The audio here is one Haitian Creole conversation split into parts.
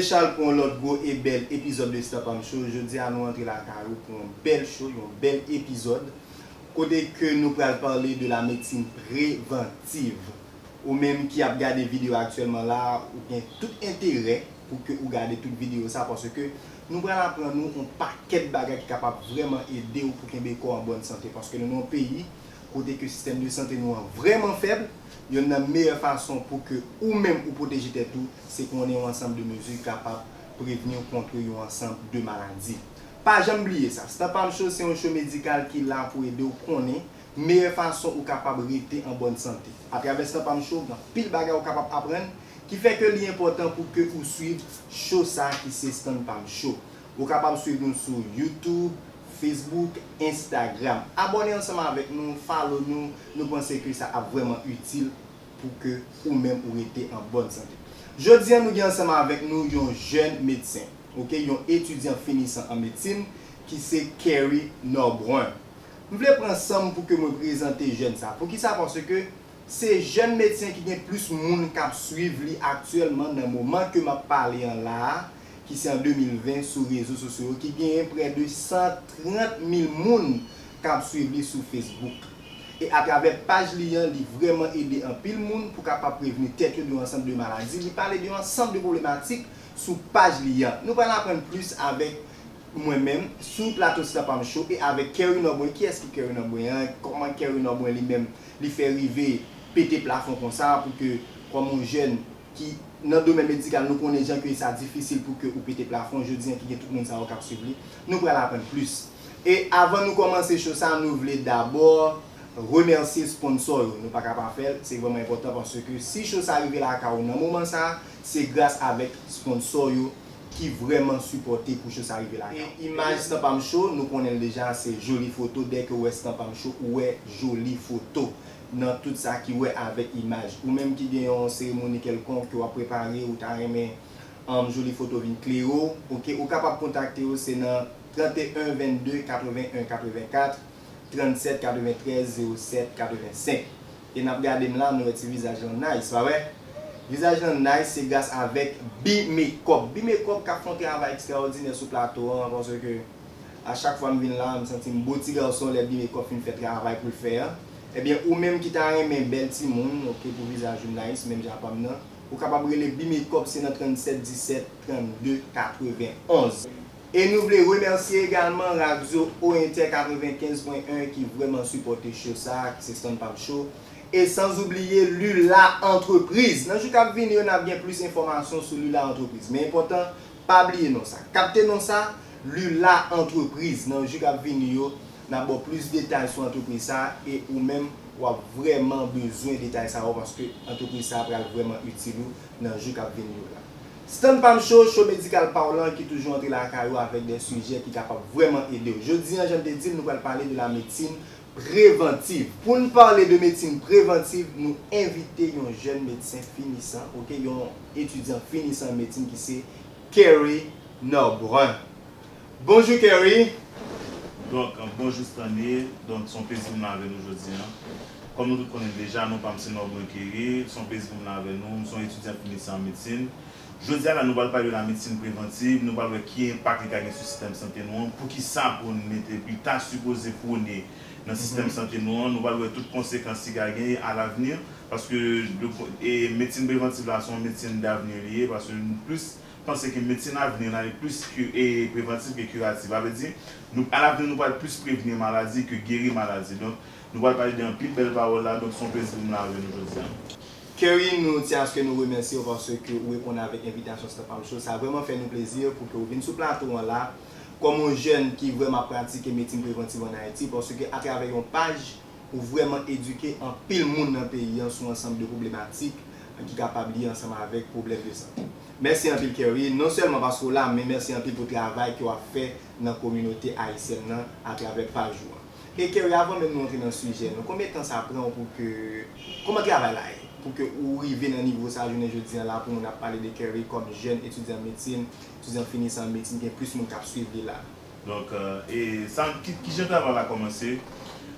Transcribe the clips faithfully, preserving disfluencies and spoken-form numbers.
Chal pou yon lòt gwo e bèl epizòd de Stanpam Show. Jodi a nou antre lakay ou pou yon bèl show, yon bèl epizòd. Kote ke nou pral pale de la medsin prevantiv. Ou menm ki ap gade videyo aktyèlman la, ou gen tout enterè pou ke ou gade tout videyo sa, paske nou pral aprann ou yon pakèt bagay ki kapab vrèman ede ou pou kenbe kò w an bòn sante. Paske nou nan yon peyi kote ke sistèm de sante nou an vrèman fèb, youn nan meyè fason pou ke ou menm ou pwoteje tèt ou, se konnen yon ansanm de mezi kapab prevni w kont yon ansanm de maladi. Pa janm bliye sa, Stanpam Show se yon show medikal ki la pou ede w konnen meyè fason ou kapab rete an bòn sante. Atravè Stanpam Show, gen anpil bagay ou kapab aprann, ki fè ke li enpòtan pou ke ou swiv show sa ki se Stanpam Show. Ou kapab swiv nou sou YouTube, Facebook, Instagram. Abòne ansanm avèk nou, follow nou, nou panse ke sa ap vrèman itil pou ke ou menm ou rete an bòn sante. Jodi a, nou gen ansanm avèk nou yon jèn medsen, oke, yon etidyan finisan an medsin ki se Kerry Norbrun. M vle pran san m pou ke mwen prezante jèn sa. Poukisa? Paske se jèn medsen ki gen plis moun k ap swiv li aktyèlman nan moman ke m ap pale an la a, ki se an de mil ven sou rezo sosyo yo, ki genyen prè de san trant mil moun k ap swiv li sou Facebook. E atravè paj li an, li vrèman ede anpil moun pou kapab prevni tèt yo de yon ansanm de maladi. Li pale de yon ansanm de pwoblematik sou paj li an. Nou pral aprann plis avèk mwen menm sou plato Stanpam Show e avèk Kerry Norbrun. Kiyès ki Kerry Norbrun an? Kòman Kerry Norbrun li menm li fè rive pete plafon konsa pou ke kòm yon jèn ki nan domèn medikal, nou konnen jan ke sa difisil pou ke ou pete plafon, jodi an ki gen tout moun sa yo k ap swiv li. Nou pral aprann plis. E avan nou kòmanse show sa, nou vle dabò remèsye sponsò yo. Nou pa ka pa fè l, se vrèman enpòtan paske si show sa rive lakay ou nan moman sa, se gras avèk sponsò yo ki vrèman sipòte pou show sa rive lakay ou. E imaj Stanpam Show, nou konnen l deja, se joli foto. Dèke ou wè Stanpam Show, ou wè joli foto nan tout sa ki wè avèk imaj. Ou menm ki gen yon seremoni kèlkonk ke w ap prepare, ou ta renmen, um, joli foto vin klere w, oke, ou kapab kontakte yo, se nan trant e en vennde katreven en katrevenkat, trannsèt katreventrèz zewo sèt katrevensenk. E n ap gade m la, nou wè ti vizaj lan nice, pa vre? Vizaj lan nice, se gras avèk B-Makeup. B-Makeup k ap fè yon travay ekstraòdinè sou plato an, paske a chak fwa m vin la, m santi m bo ti gason lè B-Makeup fin fè travay pou l fè an. Ebyen, ou menm ki ta renmen bèl timoun, oke, pou vizaj ou nice, menm jan pa m nan, ou kapab rele B-Makeup, se nan trannsèt disèt trannde katrevenonz. E nou vle remèsye egalman Radyo Orientè katrevenkenz pwen en ki vrèman sipòte show sa, ki se Stanpam Show. E sans oubliye Lula Entreprise. Nan jou k ap vini yo, n ap gen plis enfòmasyon sou Lula Entreprise. Men enpòtan, pa bliye non sa. Kapte non sa, Lula Entreprise. Nan jou k ap vini yo, n ap ba w plis detay sou antrepriz sa e ou menm, w ap vrèman bezwen detay sa yo paske antrepriz sa pral vrèman itil ou nan jou k ap vini yo la. Stanpam Show, show medikal pa w lan ki toujou antre lakay ou avèk de sijè ki kapab vrèman ede w. Jodi an, jan m te di l, nou pral pale de la medsin prevantiv. Pou n pale de medsin prevantiv, nou envite yon jèn medsen finisan, oke, yon etidyan finisan an medsin ki se Kerry Norbrun. Bonjou, Kerry. Donk, bonjou Stanley. Donk, se yon plezi pou m la avè nou jodi a. Kòm nou tout konnen deja, non pa m se Norbrun Kerry. Se yon plezi pou m la avè nou. M se yon etidyan finisan an medsin. Jodi a la, nou pral pale de la medsin prevantiv. Nou pral wè ki enpak li ka gen sou sistèm sante nou an. Poukisa pou n mete li ta sipoze pwone nan sistèm sante nou an. Nou pral wè tout konsekans li ka genyen alavni. Paske medsin prevantiv la, se yon medsin davni li ye. Paske nou plis panse ke medsin avni an ale plis prevantif ke kiratif. Sa vle di, nou, alavni, nou pral plis prevni maladi ke geri maladi. Donk, nou pral pale de anpil bèl pawòl la. Donk, se yon plezi pou m la avè nou jodi a. Kerry, nou tyen aske nou remèsye w paske ou reponn avèk envitasyon Stanpam Show. Sa vrèman fè nou plezi pou ke ou vin sou plato an la. Kòm yon jèn ki vrèman ap pratike medsin prevantiv ann Ayiti, paske atravè yon paj ou vrèman edike anpil moun nan peyi an sou ansanm de pwoblematik ki kapab lye ansanm avèk pwoblèm de sante. Mèsi anpil, Kerry, non sèlman paske w la, men mèsi anpil pou travay ke w ap fè nan kominote ayisyèn nan atravè paj ou an. E Kerry, avan menm nou antre nan sijè nou, konbyen tan sa pran w pou ke, kòman travay la ye? Pou ke ou rive nan nivo sa jounen jodi an la, pou moun ap pale de Kerry kòm jèn etidyan medsin, etidyan finisan medsin, gen plis moun k ap swiv li la. Donk, e sa, ki, kijan travay la kòmanse?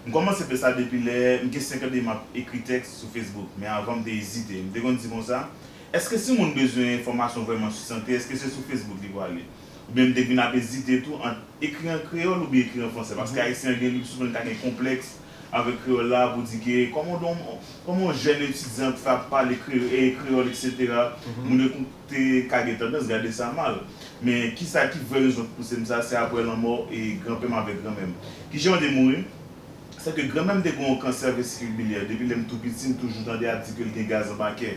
M kòmanse fè sa depi lè m gen senk an de m ap ekri tèks sou Facebook, men avan m te ezite. M te konn di konsa, Èske si yon moun bezwen enfòmasyon vrèman sou sante, èske se sou Facebook li pwale? Oubyen m te vin ap ezite tou ant ekri an kreyòl oubyen ekri an fransè? Paske Ayisyen an gen li souvan li ka gen konplèks avèk kreyòl la pou di ke kòman yon, kòman yon jèn etidyan fè ap pale kreyòl, e kreyòl, etsetera. Moun yo te ka gen tandans gade sa mal. Men kisa ki vrè rezon ki pouse m sa, se apre lanmò e granpè m avèk granmè m. Kijan yo te mouri? Se ke granmè m te gen yon kansè vesikil bilyè. Depi lè m tou piti, m toujou tande ap di ke l gen gaz anba kè.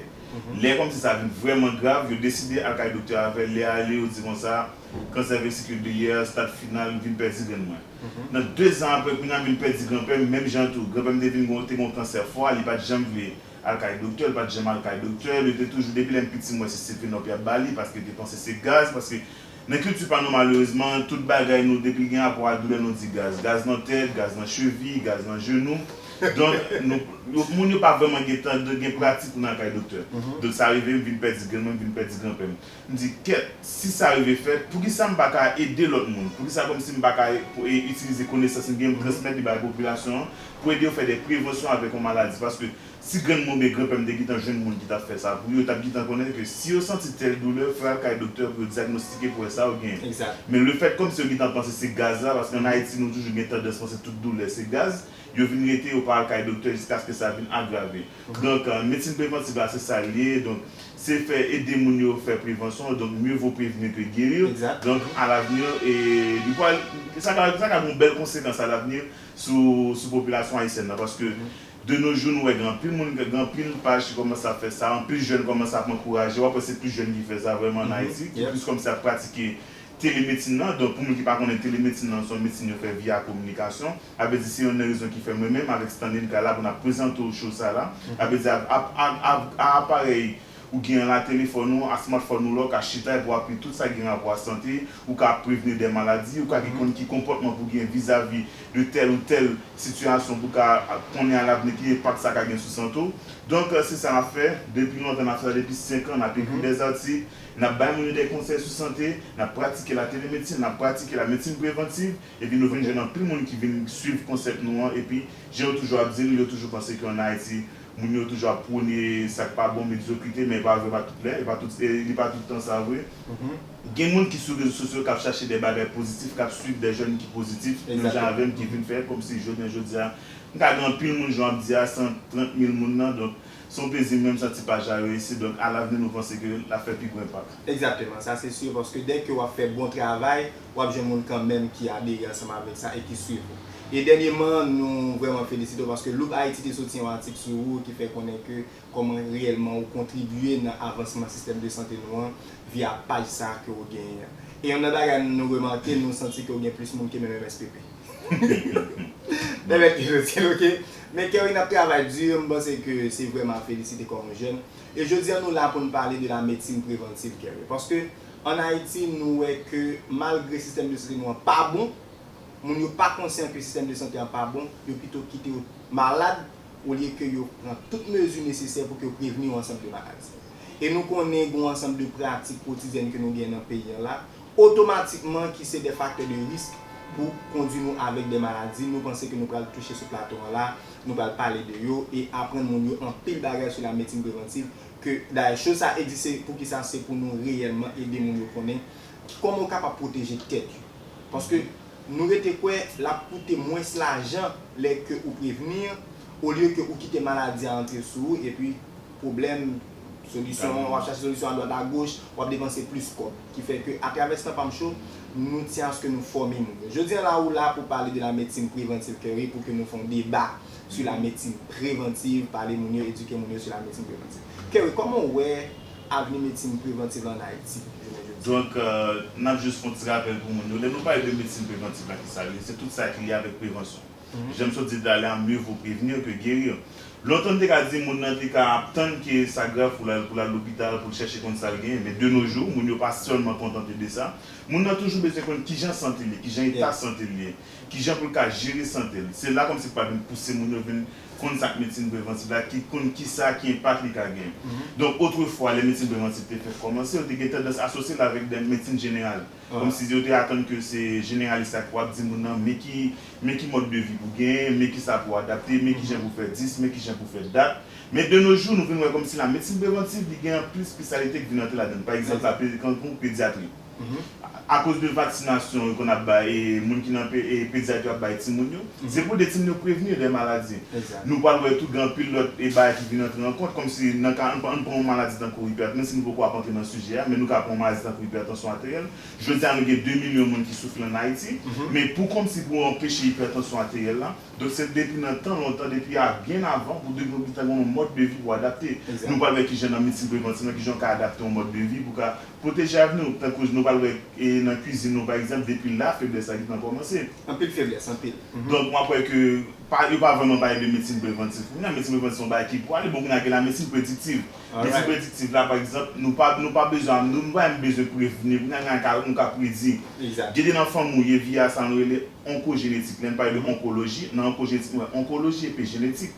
Lè kòmsi sa vin vrèman grav, yo deside al kay doktè avè l. Lè ale, yo di konsa, kansè vesikil bilyè, stad final, m vin pèdi grann mwen. Nan dezan apre, kounye a m vin pèdi granpè m, menm jan tou. Granpè m te vin gon, te gon kansè fwa, li pa t janm vle al kay doktè, li pa t janm al kay doktè. Li te toujou, depi lè m piti, m wè se Stephenop y ap ba li, paske yo te panse se gaz, paske nan kilti pa nou, malerezman, tout bagay nou, depi l gen rapò a doulè, nou di gaz. Gaz nan tèt, gaz nan chevi, gaz nan jenou. Donk, nou, yo, moun yo pa vrèman gen tan de gen pratik pou nan kay doktè. Donk, sa rive, m vin pèdi grann mwen, m vin pèdi granpè m. M di, kèt, si sa rive fèt, poukisa m pa ka ede lòt moun? Poukisa kòmsi m pa ka e, itilize konesans m gen, m transmèt li bay popilasyon an, pou ede yo fè de prevansyon avèk yon maladi? Paske si grann mwen oubyen granpè m te gentan jwenn moun ki t ap fè sa pou yo, yo t ap gentan konnen ke si yo santi tèl doulè, fò y al kay doktè pou yo dyagnostike pou wè sa yo genyen. Men lefèt kòmsi yo gentan panse se gaz la, paske ann Ayiti nou toujou gen tandans panse tout doulè se gaz, yo vin rete, yo pa al kay doktè jiskaske sa vin agrave. Donk, euh, medsin prevantiv la, se sa l ye. Donk, se fè ede moun yo fè prevansyon. Donk, mieux vaut prévenir que guérir. Donk, alavni, e, li pral, sa ka, sa ka gen yon bèl konsekans alavni sou, sou popilasyon ayisyèn nan. Paske, de nos jours, nou wè gen anpil moun, gen anpil paj ki kòmanse ap fè sa, anpil jèn kòmanse ap ankouraje. W ap wè se plis jèn ki fè sa vrèman ann Ayiti, ki plis kòmanse ap pratike telemedsin nan. Donk, pou moun ki pa konnen, telemedsin nan se yon medsin yo fè via kominikasyon. Sa vle di, se youn nan rezon ki fè mwen menm avèk Stanley, n ka la pou n ap prezante w show sa la. Sa vle di, a, a, a, a, a aparèy ou gen an la, telefòn ou, a smartphone ou la, ou ka chita epi w ap li tout sa ki gen rapò a sante, ou ka prevni de maladi, ou ka gen konn ki konpòtman pou gen vizavi de tèl ou tèl sitiyasyon, pou w ka konnen alavni ki enpak sa ka gen sou sante w. Donk, se sa n ap fè. Depi lontan, n ap fè sa depi senk an, n ap ekri de zatik, n ap bay moun yo de konsèy sou sante, n ap pratike la telemedsin, n ap pratike la medsin prevantiv, epi nou vin jwenn anpil moun ki vin swiv konsèp nou an, epi jan yo toujou ap di l, yo toujou panse ke ann Ayiti, moun yo toujou ap pwone sa k pa bon, medyokrite, men e pa vre, e pa tout lè, e pa tout, e li pa tout tan sa vre. Gen moun ki sou rezo sosyo k ap chache de bagay pozitif, k ap swiv de jèn ki pozitif, menm jan avè m ki vin fè kòmsi jounen jodi a, m ka gen anpil moun, jan w ap di a, san trant mil moun nan, donk, se yon plezi, mwen menm, santi paj la reyisi, donk, alavni, nou panse ke l ap fè pi gwo enpak. Egzakteman, sa se si, paske dèke w ap fè bon travay, w ap jwenn moun kanmenm ki adere ansanm avèk sa e ki swiv ou. E dènyèman, nou vrèman felisite w, paske Loop Haïti te soti yon atik sou ou ki fè konnen ke kòman reyèlman ou kontribye nan avansman sistèm de sante nou an via paj sa ke ou genyen an. E youn nan bagay nou remake, nou santi ke ou gen plis moun ke menm M S P P. Pèmèt ke nou di l, oke? Men Kerry, n ap travay di, m panse ke se vrèman a felisite kòm yon jèn. E jodi a, nou la pou n pale de la medsin prevantiv, Kerry. Paske, ann Ayiti, nou wè ke malgre sistèm de sante nou an pa bon, moun yo pa konsyan ke sistèm de sante an pa bon, yo pito kite yo malad, olye ke yo pran tout mezi nesesè pou ke yo prevni yon ansanm de maladi. E nou konnen gen yon ansanm de pratik kotidyèn ke nou gen nan peyi an la, otomatikman ki se de faktè de risk pou kondwi nou avèk de maladi. Nou panse ke nou pral touche sou plato an la, nou pral pale de yo e aprann moun yo anpil bagay sou la medsin prevantiv, ke dayè show sa egziste poukisa, se pou nou reyèlman ede moun yo konnen kòman yo kapab pwoteje tèt yo. Paske nou rete kwè l ap koute mwens lajan lè ke ou prevni, olye ke ou kite maladi a antre sou ou, epi pwoblèm, solisyon, w ap chache solisyon adwat agoch, w ap depanse plis kòb. Ki fè ke atravè Stanpam Show, nou tyen aske nou fòme moun yo. Jodi a la, ou la pou pale de la medsin prevantiv, Kerry, pou ke nou fè yon deba sou la medsin prevantiv, pale moun yo, edike moun yo sou la medsin prevantiv. Kerry, kòman w wè avni medsin prevantiv la ann Ayiti jounen jodi a? Donk, euh, n ap jis fè yon ti rapèl pou moun yo. Lè nou pale de medsin prevantiv la, ki sa l ye? Se tout sa ki lye avèk prevansyon. Jan m sot di talè a, mieux vaut prévenir que guérir. Lontan, n te ka di moun nan te ka ap tann ke sa grav pou l al, pou l al lopital, pou l chèche konn sa l genyen. Men de nos jours, moun yo pa sèlman kontante de sa. Moun nan toujou bezwen konn kijan sante l ye, kijan eta sante l ye, kijan pou l ka jere sante l. Se la kòmsi k pral vin pouse moun yo vin konn sa k medsin prevantiv la, ki konn kisa ki enpak li ka gen. Donk, otrefwa, lè medsin prevantiv te fèk kòmanse, yo te gen tandans asosye l avèk de medsin jeneral. Kòmsi yo te atann ke se jeneralis la ki pou ap di moun nan, men ki, men ki mòd de vi pou genyen, men kisa pou adapte, men kijan pou fè dis, men kijan pou fè dat. Men de nos jours, nou vin wè kòmsi la medsin prevantiv, li gen plis espesyalite ki vin antre ladan l. Pa egzanp, la, pe- kan pou pedyatri. Akoz de vaksinasyon yo konn ap bay, e, moun ki nan pe- e, pedyatri ap bay timoun yo, se pou de timoun yo prevni de maladi. Nou pral wè tou gen anpil lòt, e, bagay ki vin antre an kont, kòmsi nan ka, ann, ann pran yon maladi tankou ipètansyon, menm si nou poko ap antre nan sijè a, men nou ka pran yon maladi tankou ipètansyon ateryèl. Jodi a, nou gen de milyon moun ki soufri ann Ayiti, men pou kòmsi pou anpeche ipètansyon ateryèl la, donk se depi nan tan lontan, depi a byen avan, pou depi nou gentan gen yon mòd de vi pou adapte. Nou pral wè kijan nan medsin prevantiv lan, kijan w ka adapte yon mòd de vi pou ka pwoteje avni w. Tankou nou pral wè, e, nan kwizin nou, pa egzanp, depi la feblès la gentan kòmanse. Anpil feblès, anpil. Donk, m ap wè ke pa, yo pa vrèman pale de medsin prevantiv. Kounye a, medsin prevantiv se yon bagay ki pwale. Bon, kounye a, gen la medsin prediktiv. Medsin prediktiv la, pa egzanp, nou pa, nou pa bezwen, nou, nou pa menm bezwen prevni. Kounye a, nou ka, nou ka predi. Gen de nan fanmi w ye via sa nou rele onkojenetik. Lè n pale de onkoloji, nan onkojenetik, nou wè onkoloji epi jenetik.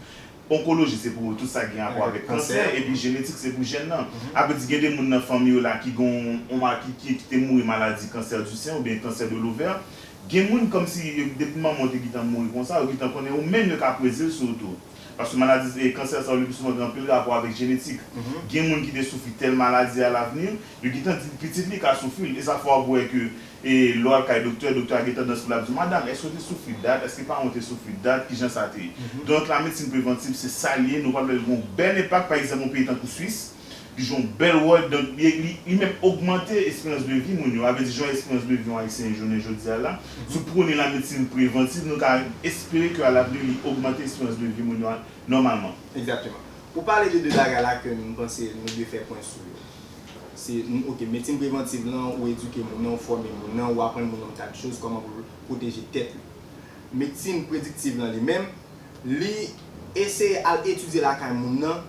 Onkoloji, se pou tout sa ki gen rapò avèk kansè, epi jenetik, se pou jèn nan. Apre di, gen de moun nan fanmi yo la ki gon, on ma-, ki, ki, ki te mouri maladi kansè di sen oubyen kansè de lovè. Gen moun kòmsi, depi manman w te gentan mouri konsa, yo gentan konnen, ou menm yo ka predi l sou ou tou. Paske maladi, e, kansè sa yo, le pli souvan, gen anpil rapò avèk jenetik. Gen moun ki te soufri tèl maladi alavni, yo gentan di pitit li ka soufri l. E sa fè w ap wè ke, e, lè w al kay doktè, doktè a gen tandans pou l ap di w, "Madanm, èske w te soufri dat? Èske paran w te soufri dat? Kijan sa te ye?" Donk, la medsin prevantiv, se sa l ye. Nou pral wè l gen yon bèl enpak, pa egzanp, yon peyi tankou Swis, ki jwe yon bèl wòl, donk, li, li, li menm ogmante esperans de vi moun yo. A vle di, jan esperans de vi yon Ayisyen ye jounen jodi a la, si w pwone la medsin prevantiv, nou ka espere ke alavni, li ogmante esperans de vi moun yo a, nòmalman. Egzakteman. Pou pale de de bagay la ke m panse nou dwe fè pwen sou yo. Se, n- ok, medsin prevantiv lan, ou edike moun nan, ou fòme moun nan, ou aprann moun nan yon ta de choz, kòman pou l pwoteje tèt li. Medsin prediktiv lan li menm, li eseye al etidye lakay moun nan,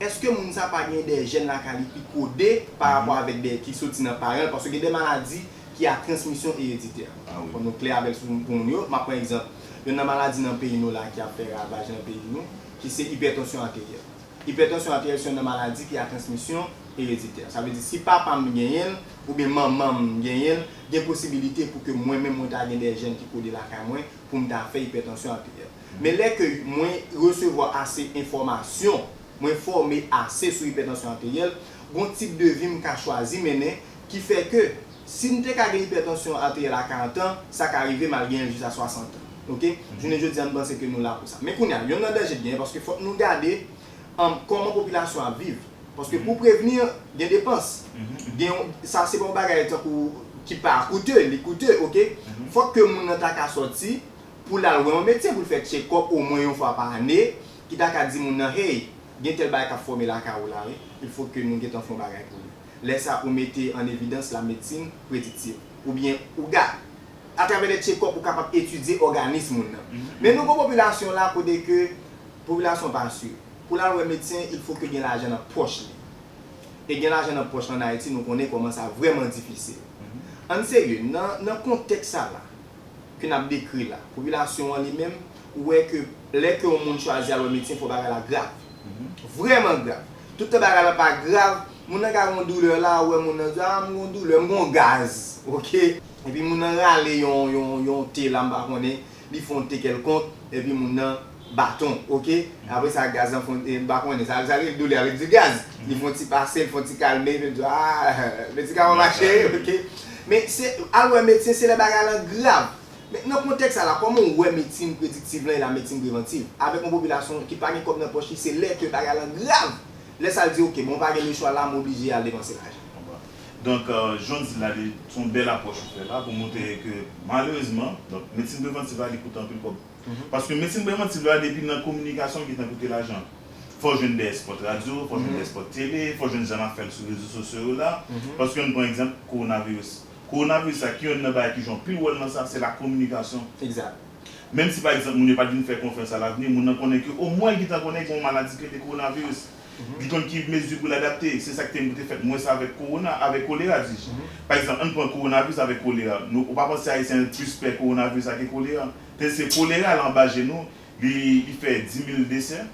èske moun sa pa gen de jèn lakay li ki kode pa rapò avèk de, ki soti nan paran l, paske gen de maladi ki a transmisyon ereditè. Fò nou klè avèk sou pou moun yo. M ap pran egzanp, youn nan maladi nan peyi nou la ki ap fè ravaj nan peyi nou, ki se ipètansyon ateryèl. Ipètansyon ateryèl se youn nan maladi ki a transmisyon ereditè. Sa vle di, si papa m genyen l, oubyen manman m genyen l, gen posibilite pou ke mwen menm, mwen ta gen de jèn ki kode lakay mwen pou m ta fè ipètansyon ateryèl. Men lè ke mwen resevwa ase enfòmasyon, mwen fòme ase sou ipètansyon ateryèl, gon tip de vi m ka chwazi mennen, ki fè ke si m te ka gen ipètansyon ateryèl a karant an, sa ka rive m al genyen l jis a swasant an. Ok? Jounen jodi a, m panse ke nou la pou sa. Men kounye a, youn nan danje k genyen, paske fòk nou gade, um, kòman popilasyon ap viv. Paske pou prevni, gen depans. Gen yon- sa se pa yon bagay tankou ki pa koute, li koute, ok? Fòk ke moun nan ta ka sòti pou l al wè yon medsen, pou l fè tchekòp omwen yon fwa pa ane, ki ta ka di moun nan, "Hey, gen tèl bagay k ap fòme lakay ou la, wi. Il faut que nou gentan fè yon bagay pou li." Lè sa, ou mete an evidans la medsin prediktiv. Oubyen, ou ga- atravè de tchekòp, ou kapab etidye òganis moun nan. Men nou gon popilasyon la kote ke popilasyon pa si. Pou l al wè medsen, il faut que gen lajan nan pòch li. E gen lajan nan pòch lan ann Ayiti, nou konnen kòman sa vrèman difisil. Ann serye, nan, nan kontèks sa la, ke n ap dekri la, popilasyon an li menm, ou wè ke lè ke yon moun chwazi al wè medsen, fò bagay la grav. Vrèman grav. Tout tan bagay la pa grav, moun nan ka gen yon doulè la, ou wè moun nan di, "Ah, m gen yon doulè, m gen yon gaz." Ok? Epi moun nan rale yon, yon, yon te la, m pa konnen, li fè yon te kèlkonk, epi moun nan baton, ok? Apre sa, gaz lan fè yon, e, m pa konnen, sa, sa rele doulè avèk di gaz. Li fè yon ti pase, li fè yon ti kalme, epi l di, "Ah, medikaman mache, ok?" Men se, al wè medsen, se lè bagay lan grav. Men nan kontèks sa la, kòman w wè medsin prediktiv lan e la medsin prevantiv? Avèk yon popilasyon ki pa gen kòb nan pòch li, se lè ke bagay lan grav. Lè sa l di, "Ok, bon, m pa gen lechwa la, m oblije al depanse lajan." Donk, euh, jan w di l la, li, se yon bèl apwòch ou fè la pou montre ke, malerezman, donk, medsin prevantiv la, li koute anpil kòb. Paske medsin prevantiv la, depi nan kominikasyon, li gentan koute lajan. Fò w jwenn de espòt radyo, fò w jwenn de espòt tele, fò w jwenn jan n ap fè l sou rezo sosyo yo la. Paske, ann pran egzanp, kowonaviris. Kowonaviris la, ki youn nan bagay ki jwe anpil wòl nan sa, se la kominikasyon. Egzak. Menm si, pa egzanp, moun yo pa t vin fè konferans alavni, moun nan konnen ke omwen li gentan konnen gen yon maladi ki rele kowonaviris. Li konn ki mezi pou l adapte. Se sa ki te, te fèt, mwen, se avèk kowona, avèk kolera, dis-je. Pa egzanp, ann pran kowonaviris avèk kolera. Nou, ou pa panse Ayisyen plis pè kowonaviris la ke kolera? Tèlke kolera la anba je nou, Li, li fè dis mil desè,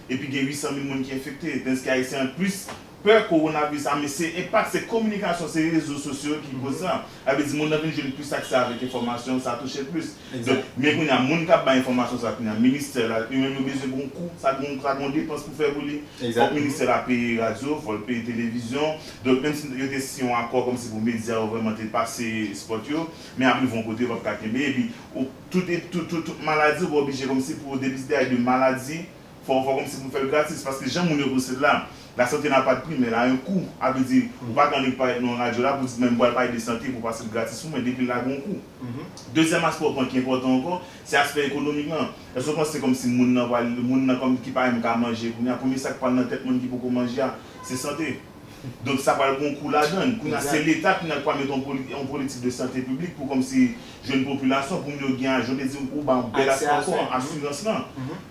epi gen uit san mil moun ki enfekte. Tandis ke Ayisyen an plis pè kowonaviris la, men se enpak, se kominikasyon, se rezo sosyo ki koz sa. Sa vle di, moun nan vin jwenn plis aksè avèk enfòmasyon, sa touche l plis. Donk, men kounye a, moun k ap bay enfòmasyon sa, kounye a, ministè la, yo menm yo bezwen gon kou, sa gon, sa gon depans pou fè pou li. Fòk ministè la peye radyo, fòk l peye televizyon. Donk, menm si yo te siyen yon akò kòmsi pou medya yo vrèman te pase spòt yo, men ap rive yon kote, yo p ap ka kenbe. Epi, ou, tout, tout, tout, tout maladi, ou pa oblije kòmsi pou depi se de maladi, fò, fò kòmsi pou fè l gratis, paske jan moun yo posede la, la santé n'a pas de prix, mais elle a un coût. A vle di, ou pa ka annik parèt nan yon radyo la pou di, men m pral pale de sante pou pase l gratis pou mwen, depi l la gen yon kou. Dezyèm aspè w pran ki enpòtan ankò, se aspè ekonomik lan. Èske w panse kòmsi moun nan pral, moun nan kòm ki pa menm ka manje kounye a, premye sa k pral nan tèt moun ki poko manje a, se sante. Donk sa pral gen yon kou ladan l. Kounye a se leta kounye a ki pral mete yon poli-, yon politik de sante piblik pou kòmsi jwenn popilasyon, pou moun yo gen, jan w te di, ou ba yon bèl aspè ankò, asirans lan.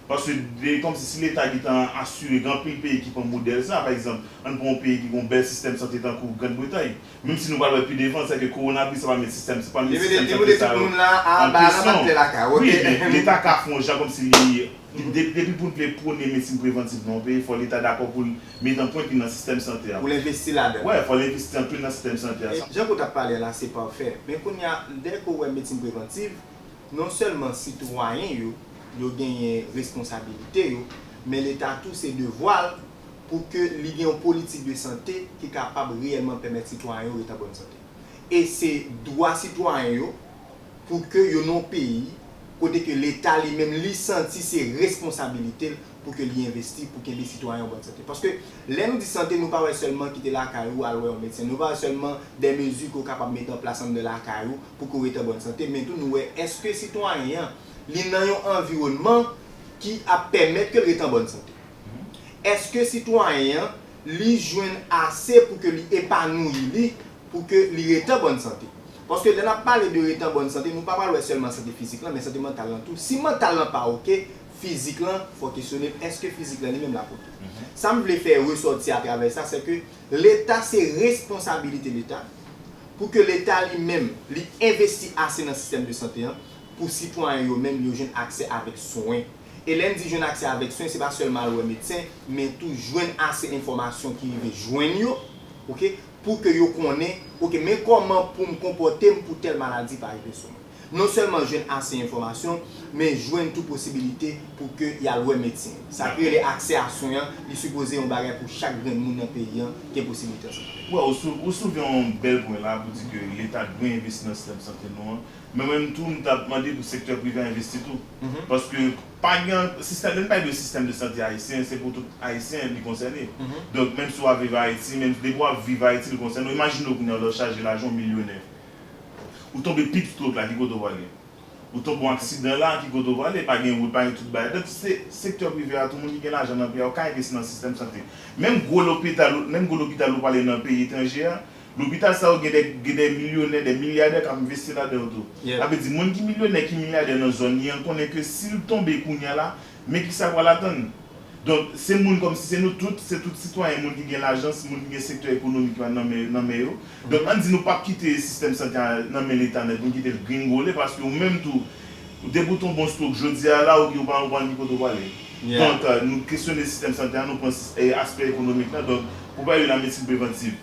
Paske de, kòmsi si leta gentan asire, gen anpil peyi ki pran modèl sa, pa egzanp, ann pran yon peyi ki gen yon bèl sistèm sante tankou Grann Bretay. Menm si nou pral wè pi devan, se ke kowonaviris sa pral met sistèm, sa pral met sistèm sante sa yo an kesyon. Wi, men leta ka fè yon jan kòmsi li, li de-, depi pou l vle pwone medsin prevantiv nan yon peyi, fò leta dakò pou l met anprent li nan sistèm sante a. Pou l envesti ladan l. Wè, fò l envesti anpil nan sistèm sante a. Jan ke w t ap pale a la, se pafè. Men kounye a, dèyè ke w wè medsin prevantiv, non sèlman sitwayen yo, yo genyen responsabilite yo, men leta tou se devwa l pou ke li gen yon politik de sante ki kapab reyèlman pèmèt sitwayen yo ret an bòn sante. E se dwa sitwayen yo pou ke yo nan yon peyi kote ke leta li menm li santi se responsabilite l pou ke li envesti pou kenbe sitwayen an bòn sante. Paske lè nou di sante, nou pa wè sèlman kite lakay ou al wè yon medsen. Nou pa wè sèlman de mezi ke w kapab mete an plas anndan lakay ou pou ke w ret an bòn sante, men tou nou wè èske sitwayen an li nan yon anviwònman ki ap pèmèt ke l ret an bòn sante. Èske sitwayen an li jwenn ase pou ke li epanouyi li, pou ke li ret an bòn sante? Paske lè n ap pale de ret an bòn sante, nou pa pral wè sèlman sante fizik lan, men sante mantal lan tou. Si mantal lan pa oke, fizik lan, fò kesyone l, èske fizik lan li menm l ap oke? Sa m vle fè resòti atravè sa, se ke leta, se responsabilite leta pou ke leta li menm, li envesti ase nan sistèm de sante an, pou sitwayen yo menm, yo jwenn aksè avèk swen. E lè n di jwenn aksè avèk swen, se pa sèlman al wè medsen, men tou jwenn ase enfòmasyon ki rive jwenn yo, oke, pou ke yo konnen, oke, men kòman pou m konpòte m pou tèl maladi pa rive sou mwen. Non sèlman jwenn ase enfòmasyon, men jwenn tou posibilite pou ke y al wè medsen. Sa ki rele aksè a swen an, li sipoze yon bagay pou chak grenn moun nan peyi an gen posibilite an sante. Wè, ou sou-, ou soulve yon bèl pwen la pou di ke leta dwe envesti nan sistèm sante nou an. Men mwen menm tou, m t ap mande pou sektè prive a envesti tou. Paske pa gen sistèm, lè n pale de sistèm de sante ayisyen, se pou tout Ayisyen li konsène. Donk, menm si w ap viv Ayiti, menm depi w ap viv Ayiti, li konsène w. Imajine w kounye a, lè w chaje lajan, w milyonè. Ou tonbe pi piti lòt la, ki kote w prale? Ou tonbe yon aksidan la, ki kote w prale? Pa gen wout, pa gen tout bagay. Donk, se sektè prive a, tout moun ki gen lajan nan peyi a, yo ka envesti nan sistèm sante. Menm gwo lopital, menm gwo lopital ou prale nan peyi etranje a, lopital sa yo gen de, gen de milyonè, de milyadè k ap envesti ladan yo tou. Sa vle di, moun ki milyonè, ki milyadè nan zòn li an, konnen ke si l tonbe kounye a la, men kisa k pral atann. Donk, se moun kòmsi se nou tout, se tout sitwayen, moun ki gen lajan, se moun ki gen sektè ekonomik yo nan men, nan men yo. Donk, ann di nou p ap kite sistèm sante a nan men leta nèt, nou kite l gringole, paske ou menm tou, depi w tonbe yon stroke jodi a la, ou, ou pa, ou pa konn ki kote w prale. Donk, euh, nou kesyone sistèm sante a, nou pran sis-, eh, aspè ekonomik la. Donk, pou pale de la medsin prevantiv,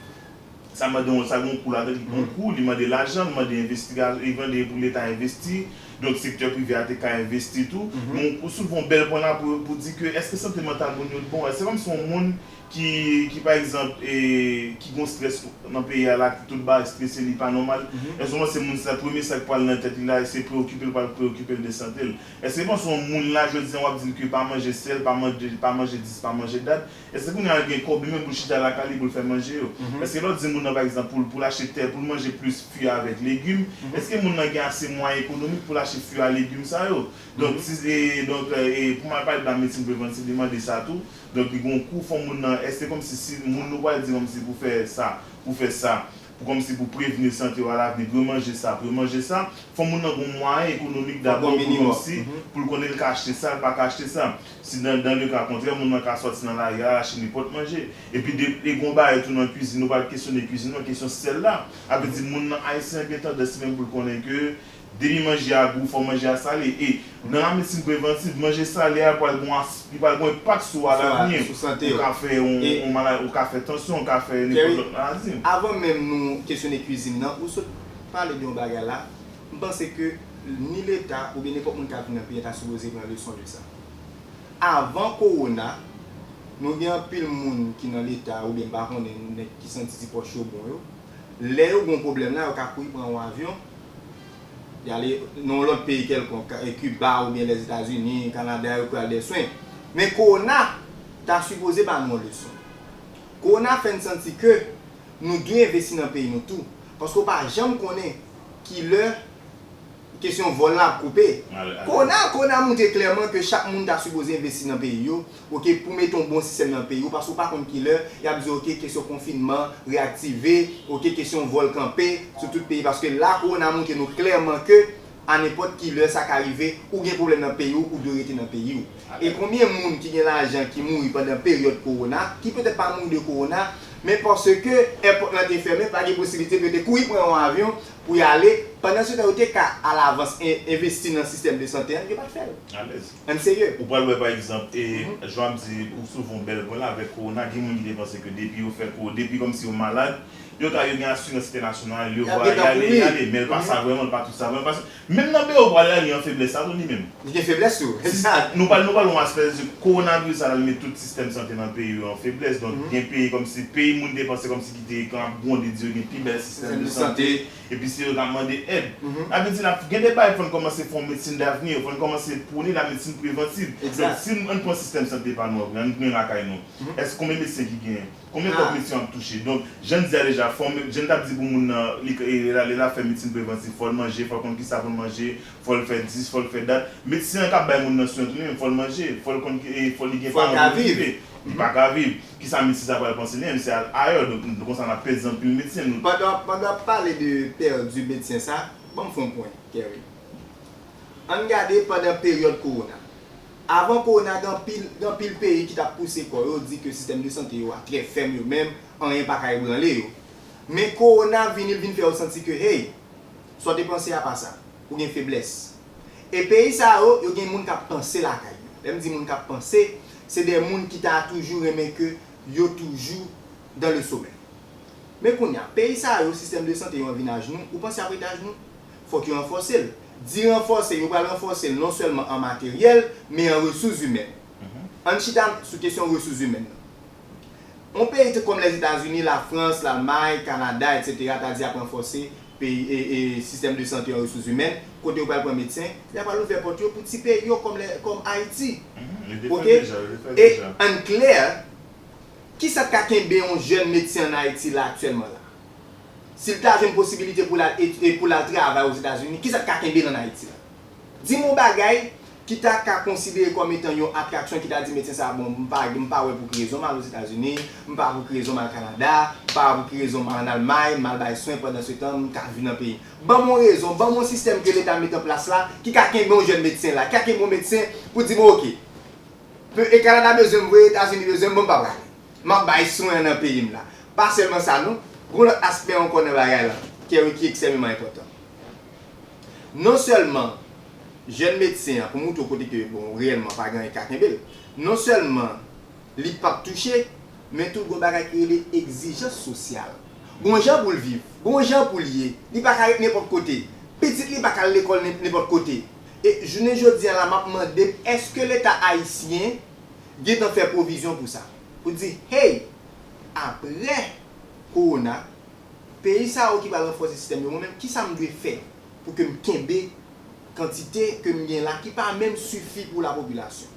sa mande yon, sa gen yon kou ladan, li gen yon kou, li mande lajan, li mande envestiga-, li mande pou leta envesti. Donk, sektè prive a te ka envesti tou. Men ou soulve yon bèl pwen la pou, pou di ke èske sante mantal moun yo bon? Èske kòmsi yon moun ki, ki pa egzanp, e, ki gen strès nan peyi a la, ki tout bagay strese, li pa nòmal? Èske w panse moun sa, premye sa k pral nan tèt li la, se preokipe l, pral preokipe l de sante l? Èske w panse yon moun la, jodi a, w ap di l ke pa manje sèl, pa manje, pa manje dis, pa manje dat? Èske kounye a l gen kòb li menm pou l chita lakay li pou l fè manje yo? Èske lè w di moun nan, pa egzanp, pou l, pou l achte tè, pou l manje plis fwi avèk legim, èske moun nan gen ase mwayen ekonomik pou l achte fwi a legim sa yo? Donk, si, e, donk, e, pou m al pale de la medsin prevantiv, li mande sa tou. Donk, li gen yon kou, fò moun nan, èske kòmsi si moun nou pral di kòmsi pou fè sa, pou fè sa, pou kòmsi pou prevni sante w alavni, pou yo manje sa, pou yo manje sa, fò moun nan gen yon mwayen ekonomik dabò pou kòmsi, pou l konnen l ka achte sa, l pa ka achte sa. Si dan, dan le ka kontrè, moun nan ka sòti nan lari a, al achte nenpòt manje. Epi de, e gen yon bagay tou nan kwizin, nou pral kesyone kwizin nan, kesyon sèl la. Sa vle di, moun nan ayisyen an gen tandans li menm pou l konnen ke Depi manje a gou, fò manje a sale. E nan lamedsin prevantiv, manje sale a pral gon as-, li pral gon enpak sou ou alavni. Ou ka fè yon, yon maladi, ou ka fè tansyon, ou ka fè nenpòt lòt maladi. Avan menm nou kesyone kwizin nan, ou sot pale de yon bagay la, m panse ke ni Leta oubyen nenpòt moun k ap vin nan peyi a ta sipoze pran leson de sa. Avan kowona, nou gen anpil moun ki nan Leta oubyen m pa konnen nèg ki santi ti pòch yo bon yo. Lè yo gen yon pwoblèm la, yo ka kouri pran yon avyon, y ale nan yon lòt peyi kèlkonk, Kiba oubyen Lèzetazini, Kanada, yo kouri al dèyè swen. Men kowona ta sipoze ba nou yon leson. Kowona fè n santi ke nou dwe envesti nan peyi nou tou. Paske w pa janm konnen kilè kesyon vòl la ap koupe. Kowona, kowona montre klèman ke chak moun ta sipoze envesti nan peyi yo, oke, pou mete yon bon sistèm nan peyi yo, paske w pa konn kilè y ap di, oke, kesyon konfinman reyaktive, oke, kesyon vòl kanpe sou tout peyi, paske la kowona montre nou klèman ke a nenpòt kilè sa ka rive, ou gen pwoblèm nan peyi w, ou dwe rete nan peyi w. E konbyen moun ki gen lajan ki mouri pandan peryòd kowona, ki petèt pa mouri de kowona, men paske èpòt lan te fèmen, pa gen posiblite pou yo te kouri pran yon avyon pou y ale, pandan se tan yo te ka alavans en-, envesti nan sistèm de sante an, yo pa t fè l. Alèz. Ann serye. Ou pral wè, pa egzanp, e, jan w ap di, ou soulve yon bèl pwen la, avèk kowona, gen moun ki te panse ke depi yo fè ko-, depi kòmsi yo malad, yo ta, yo gen asirans entènasyonal, yo vwayaje, y ale, y ale, men l pa sa vrèman, l pa tout sa vrèman, paske menm nan peyi w pral la, li an feblès, sa tou li menm. Li gen feblès tou. Si nou pral, nou pral yon aspè, kowona viris la, li met tout sistèm sante nan peyi yo an feblès. Donk, gen peyi kòmsi, peyi moun te panse kòmsi ki te ap gwonde di yo gen pi bèl sistèm de sante, epi se yo k ap mande èd. Sa vle di, n ap gen de bagay, fò n kòmanse fè yon medsin davni, fò n kòmanse pwone lamedsin prevantiv. Donk, si n pran sistèm sante pa nou an, nou gen lakay nou, èske konbyen medsen ki genyen? Konbyen kòb medsen w ap touche? Donk, jan n di a deja, fò m-, jan n t ap di pou moun nan, li, e, l ale l ap fè medsin prevantiv, fò l manje, fò l konn kisa pou l manje, fò l fè dis, fò l fè dat. Medsen an k ap bay moun nan swen tou li menm, fò l manje, fò l konn, e, fò li gen paran pou li viv. Li pa ka viv. Kisa medsen sa pral panse li menm, se al ayè. Donk, konsa n ap pèdi anpil medsen. Pandan, pandan w ap pale de pèdi medsen sa, ban m fè yon pwen, Kerry. Ann gade pandan peryòd kowona. Avan kowona, gen anpil, gen anpil peyi ki t ap pouse kò yo, di ke sistèm de sante yo a trè fèm yo menm, anyen pa ka ebranle yo. Men kowona vini, l vin fè yo santi ke, hey, sa w te panse a pa sa. Ou gen feblès. E peyi sa yo, yo gen moun k ap panse lakay yo. Lè m di moun k ap panse, se de moun ki ta toujou renmen ke yo toujou dans le sommet. Men kounye a, peyi sa yo, sistèm de sante yo an vin ajnou, ou panse y ap rete ajnou? Fòk yo ranfòse l. Di ranfòse, yo pral ranfòse l non sèlman an materyèl, men an resous imèn. Ann chita sou kesyon resous imèn nan. Yon peyi te kòm Lèzetazini, Lafrans, Lalmay, Kanada, etsetera, ta di y ap ranfòse peyi, e, e, sistèm de sante an resous imèn, kote yo pral pran medsen, y ap al ouvè pòt yo pou ti peyi yo kòm lè, kòm Ayiti. Oke? E ann klè, kisa k ka kenbe yon jèn medsen ann Ayiti la aktyèlman la? Si l ta jwenn posibilite pou l al et-, e pou l al travay Ozetazini, kisa k ka kenbe l ann Ayiti la? Di m yon bagay ki ta ka konsidere kòm etan yon atraksyon ki ta di medsen sa a, bon, m pa, m pa wè pou ki rezon m al Ozetazini, m pa wè pou ki rezon m al Kanada, m pa wè pou ki rezon m al ann Almay, m al bay swen pandan se tan m ka viv nan peyi m. Ban m yon rezon, ban m yon sistèm ke Leta mete an plas la ki ka kenbe yon jèn medsen la, ki ka kenbe yon medsen pou di, bon, oke, Pe-, e Kanada bezwen m vre, Etazini bezwen m, bon, m pa prale. M ap bay swen an nan peyi m la. Pa sèlman sa non, gon lòt aspè ankò nan bagay la, ki, ki ekstrèmeman enpòtan. Non sèlman jèn medsen an, pou montre w kote ke, bon, reyèlman, pa gen anyen ki ka kenbe l, non sèlman li p ap touche, men tou gon bagay ki rele egzijans sosyal. Gon jan pou l viv, gon jan pou l ye, li pa ka ret nenpòt kote. Pitit li pa ka al lekòl nen-, nenpòt kote. E jounen jodi a la, m ap mande m, èske Leta ayisyen gentan fè pwovizyon pou sa? Pou di, hey, apre kowona, peyi sa yo ki pral ranfòse sistèm yo, mwen menm, kisa m dwe fè pou ke m kenbe kantite ke m gen la ki pa menm sifi pou lapopilasyon?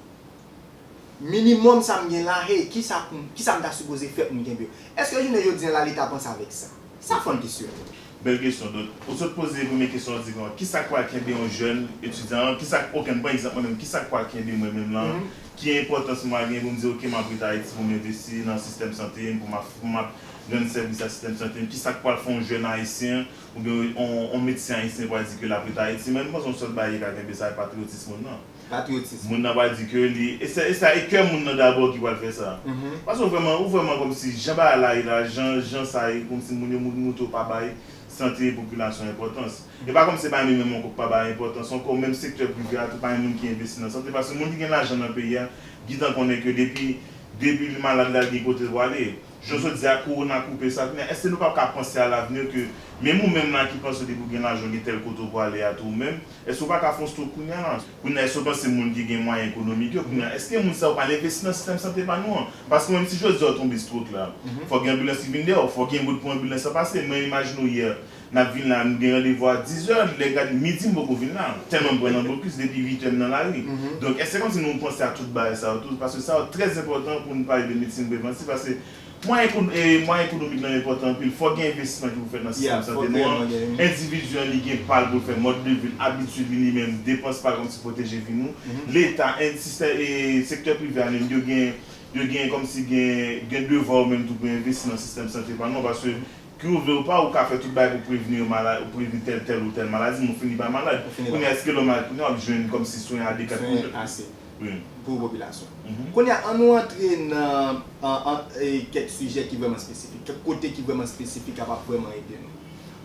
Minimòm sa m gen la, hey, kisa pou m, kisa m ta sipoze fè pou m kenbe yo? Èske jounen jodi a la, Leta panse avèk sa? Sa fò n kesyone. Bèl kesyon. Donk, ou sot poze premye kesyon an, di, bon, kisa k pral kenbe yon jèn etidyan an? Kisa k, oke, m pran egzanp mwen menm, kisa k pral kenbe mwen menm lan? Ki enpòtans mwen a gen pou m di, oke, m ap rete Ayiti pou m envesti nan sistèm sante m, pou m ap, pou m ap rann sèvis a sistèm sante m? Kisa k pral fè yon jèn ayisyen oubyen yon, yon medsen ayisyen pral di ke l ap rete Ayiti? Men m panse yon sèl bagay ki ka kenbe sa, se patriyotis moun nan. Patriyotis. Moun nan pral di ke li, e sa, e sa, e kè moun nan dabò ki pral fè sa. Paske ou vrèman, ou vrèman kòmsi, jan bagay la ye la, jan, jan sa ye, kòmsi moun yo mou-, montre w pa bay, sante popilasyon enpòtans. E pa kòmsi se pa menm menm ankò k pa bay enpòtans ankò, menm sektè prive a tou pa gen moun ki envesti nan sante, paske moun ki gen lajan nan peyi a gentan konnen ke depi, depi li malad la, li gen kote pou ale. Jodi a, kowona koupe sa, kounye a, èske nou p ap ka panse a lavni ke menm ou menm la ki panse depi w gen lajan, w gen tèl kote w pou ale a tou ou menm, èske w pa ka fè yon stroke kounye a la? Kounye a, èske w panse moun ki gen mwayen ekonomik yo, kounye a, èske moun sa yo pral envesti nan sistèm sante pa nou an? Paske menm si jodi a w tonbe stroke la, fòk gen anbilans ki vin dèyè w, fòk gen bout pou anbilans lan pase. Mwen imajine w yè, n ap vin la, nou gen randevou a diz è, lè gade midi m poko vin la, tèlman m pran nan blokis depi uit è m nan lari. Donk, èske kòmsi nou panse a tout bagay sa yo tou? Paske sa yo trè enpòtan pou nou pale de medsin prevantiv, paske mwayen ekon-, e, mwayen ekonomik lan enpòtan anpil. Fòk gen envestisman ki pou fèt nan sistèm sante nou an. Endividi an, li gen pa l pou l fè, mòd de vi l, abitid li, li menm, depans pa l kòmsi pwoteje vi nou. Leta, en-, sistèm, e, sektè prive a menm, yo gen, yo gen kòmsi gen, gen devwa yo menm tou pou envesti nan sistèm sante pa nou an, paske ke w vle ou pa, ou ka fè tout bagay pou prevni yon mala-, ou prevni tèl, tèl ou tèl maladi, men w fini pa malad. Kounye a, èske lè w malad, kounye a w ap jwenn kòmsi swen adekat pou ase wi, pou popilasyon. Kounye a, ann nou antre nan an, an, e, kèk sijè ki vrèman espesifik, kèk kote ki vrèman espesifik k ap vrèman ede nou.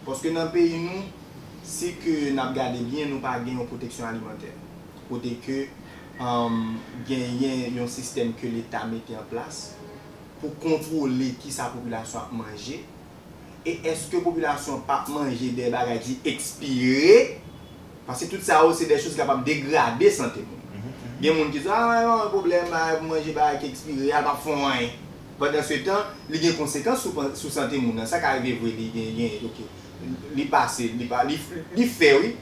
Paske nan peyi nou, si ke n ap gade byen, nou pa gen yon pwoteksyon alimantè. Kote ke, um, genyen yon sistèm ke Leta mete an plas pou kontwole kisa popilasyon ap manje, e èske popilasyon p ap manje de bagay ki ekspire? Paske tout sa yo, se de choz ki kapab degrade sante moun. Gen moun ki di, a, pa gen pwoblèm, bagay pou manje, bagay ki ekspire, a p ap fè w anyen. Pandansetan, li gen konsekans sou, sou sante moun nan. Sa ka rive vre, li gen, gen, ok. Li pase, li pa, li, li fè, wi.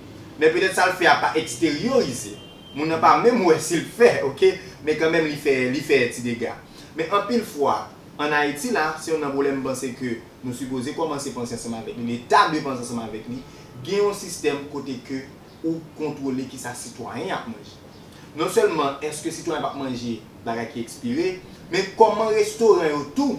Men petèt sa l fè a pa eksteryorize. Moun nan pa menm wè si l fè, ok? Men kanmenm, li fè, li fè ti dega. Men anpil fwa, ann Ayiti la, se youn nan pwoblèm m panse ke nou sipoze kòmanse panse ansanm avèk li. Leta dwe panse ansanm avèk li. Gen yon sistèm kote ke ou kontwole kisa sitwayen ap manje. Non sèlman èske sitwayen p ap manje bagay ki ekspire, men kòman restoran yo tou,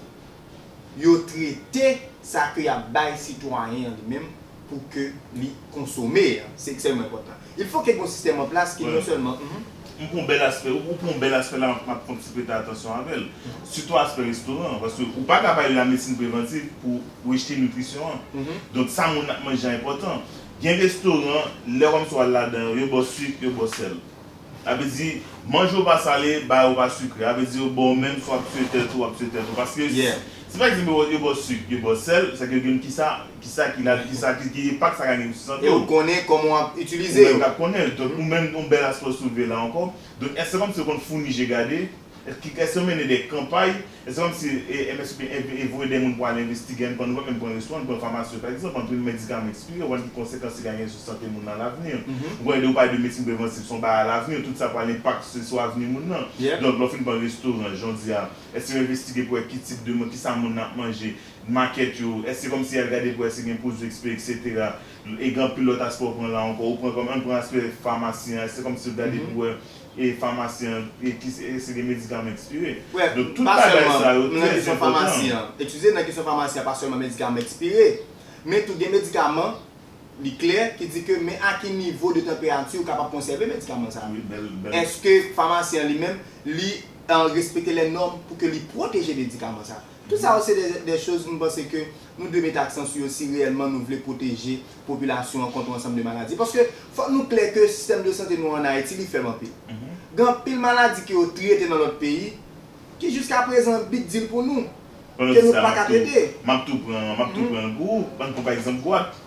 yo trete sa ke y ap bay sitwayen an li menm pou ke li konsome an. Se ekstrèmman enpòtan. Il faut que gen yon sistèm an plas ki non sèlman, mhm. M pran yon bèl aspè, ou pran yon bèl aspè la, m ap, m ap fè yon ti prete atansyon avè l. Sitou aspè restoran an, paske ou pa ka pale lamedsin prevantiv pou rejte nitrisyon an. Donk, sa moun ap manje an enpòtan. Gen restoran, lè kòmsi w al ladan yo, yo ba w sik, yo ba w sèl. Sa vle di, manje w pa sale, bagay w pa sikre. Sa vle di, yo ba w menm, swa w ap tiye tèt ou, w ap tiye tèt ou. Paske si pa egzanp, yo, yo ba w sik, yo ba w sèl, sa vle di yo gen kisa, kisa ki la, kisa ki, ki enpak sa ka gen sou sante w. E ou konnen kòman w ap itilize yo. Ou menm k ap konnen l. Donk, ou menm, yon bèl aspè w soulve la ankò. Donk, èske kòmsi yo konn founi je gade? Èske, èske yo mennen de kanpay? Èske kòmsi, e, M S P env-, e voye de moun pou al envestige, ann pran, nou pa menm pran restoran, ann pran famasi yo, pa egzanp, ann pran medikaman ekspire, ou wè ki konsekans li ka gen sou sante moun nan alavni. Ou konnen, lè ou pale de medsin prevantiv, se yon bagay alavni, tout sa pral enpakte sou avni moun nan. Donk, lè w fin pran restoran, jan w di a, èske yo envestige pou wè ki tip de moun, kisa moun nan ap manje, makèt yo, èske kòmsi y al gade pou wè si gen pwodui ekspire, etsetera. E gen anpil lòt aspè ou pran la ankò. Ou pran kòm, ann pran aspè famasi an, èske kòmsi yo gade pou wè, e, famasi an, e, ki, èske gen medikaman ekspire? Donk, tout bagay sa yo trè enpòtan. Nan kesyon famasi an, eskize, nan kesyon famasi an, pa sèlman medikaman ekspire, men tou gen medikaman, li klè, ki di ke men a ki nivo de tanperati ou kapab konsève medikaman sa a. Èske famasi an li menm, li, e, respekte lè nòm pou ke li pwoteje medikaman sa a? Tout sa yo se de, de choz m panse ke nou dwe mete aksan sou yo si reyèlman nou vle pwoteje popilasyon an kont yon ansanm de maladi. Paske fòk nou klè ke sistèm de sante nou an Ayiti, li fèb anpil. Gen anpil maladi ke yo trete nan lòt peyi, ki jiskaprezan big deal pou nou, ke nou pa ka trete. M ap tou pran, m ap tou pran pou ou, ann pran pa egzanp gwat.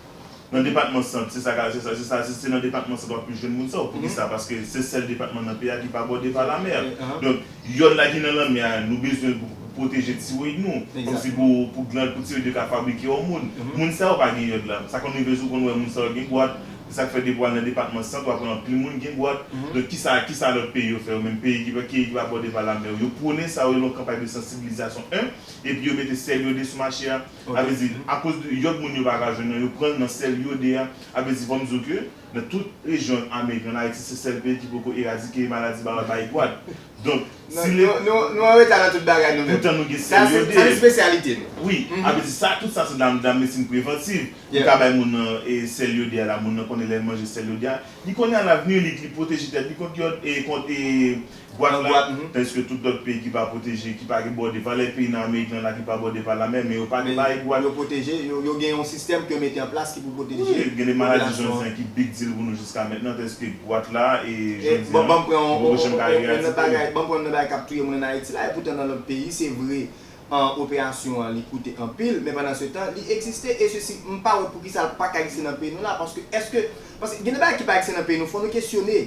Nan depatman Sant, se sa ka, se sa, se sa, se, se nan depatman Sant w ap plis jwenn moun sa yo. Poukisa? Paske se sèl depatman nan peyi a ki pa bòde pa lamè. Donk, yòd la ki nan lanmè a, nou bezwen pou, pou pwoteje tiwoyid nou. Kòmsi pou, pou glann, pou tiwoyid yo ka fabrike òmòn. Moun sa yo pa gen yòd la. Sa konn rive sou konn wè moun sa yo gen gwat. Se sa k fè depi w al nan depatman Sant, w ap wè anpil moun gen gwat. Donk, kisa, kisa lòt peyi yo fè? Yo menm peyi ki pa, ki, ki pa bòde pa lamè yo, yo pwone sa yo, yo lan yon kanpay de sansibilizasyon, en, epi yo mete sèl yode sou mache a. Sa vle di, akoz de yòd moun yo pa ka jwenn nan, yo pran l nan sèl yode a. Sa vle di, fò m di w ke nan tout rejyon Amerik lan, Ayiti se sèl peyi ki poko eradike maladi ba, bay gwat. Donk, si nou, nou, nou an reta nan tout bagay nou menm. Poutan nou gen sèl yode. Sa se, sa se espesyalite nou. Wi, sa vle di sa, tout sa se nan, nan medsin prevantiv. Ou ka bay moun nan, e, sèl yode a la, moun nan konnen lè l manje sèl yode a, li konnen alavni li, li pwoteje tèt li kont yòd, e, kont, e, Bwat la, tandiske tout lòt peyi ki pa pwoteje, ki pa gen bòde, valè peyi nan Amerik lan la ki pa bòde pa lamè, men yo pa gen bagay bwat. Yo pwoteje, yo, yo gen yon sistèm ke yo mete an plas ki pou pwoteje popilasyon. Wi, gen de maladi jodi an ki big deal pou nou jiska mentnan, tandiske bwat la, e jodi an, yo poko janm ka eradike. Ban m pran yon bagay, ban m pran yon bagay k ap touye moun ann Ayiti la, e poutan nan lòt peyi, se vre, an, operasyon an, li koute anpil, men pandan se tan, li egziste, e sesi, m pa wè poukisa l pa ka egziste nan peyi nou la, paske èske, paske gen de bagay ki pa egziste nan peyi nou, fò nou kesyone.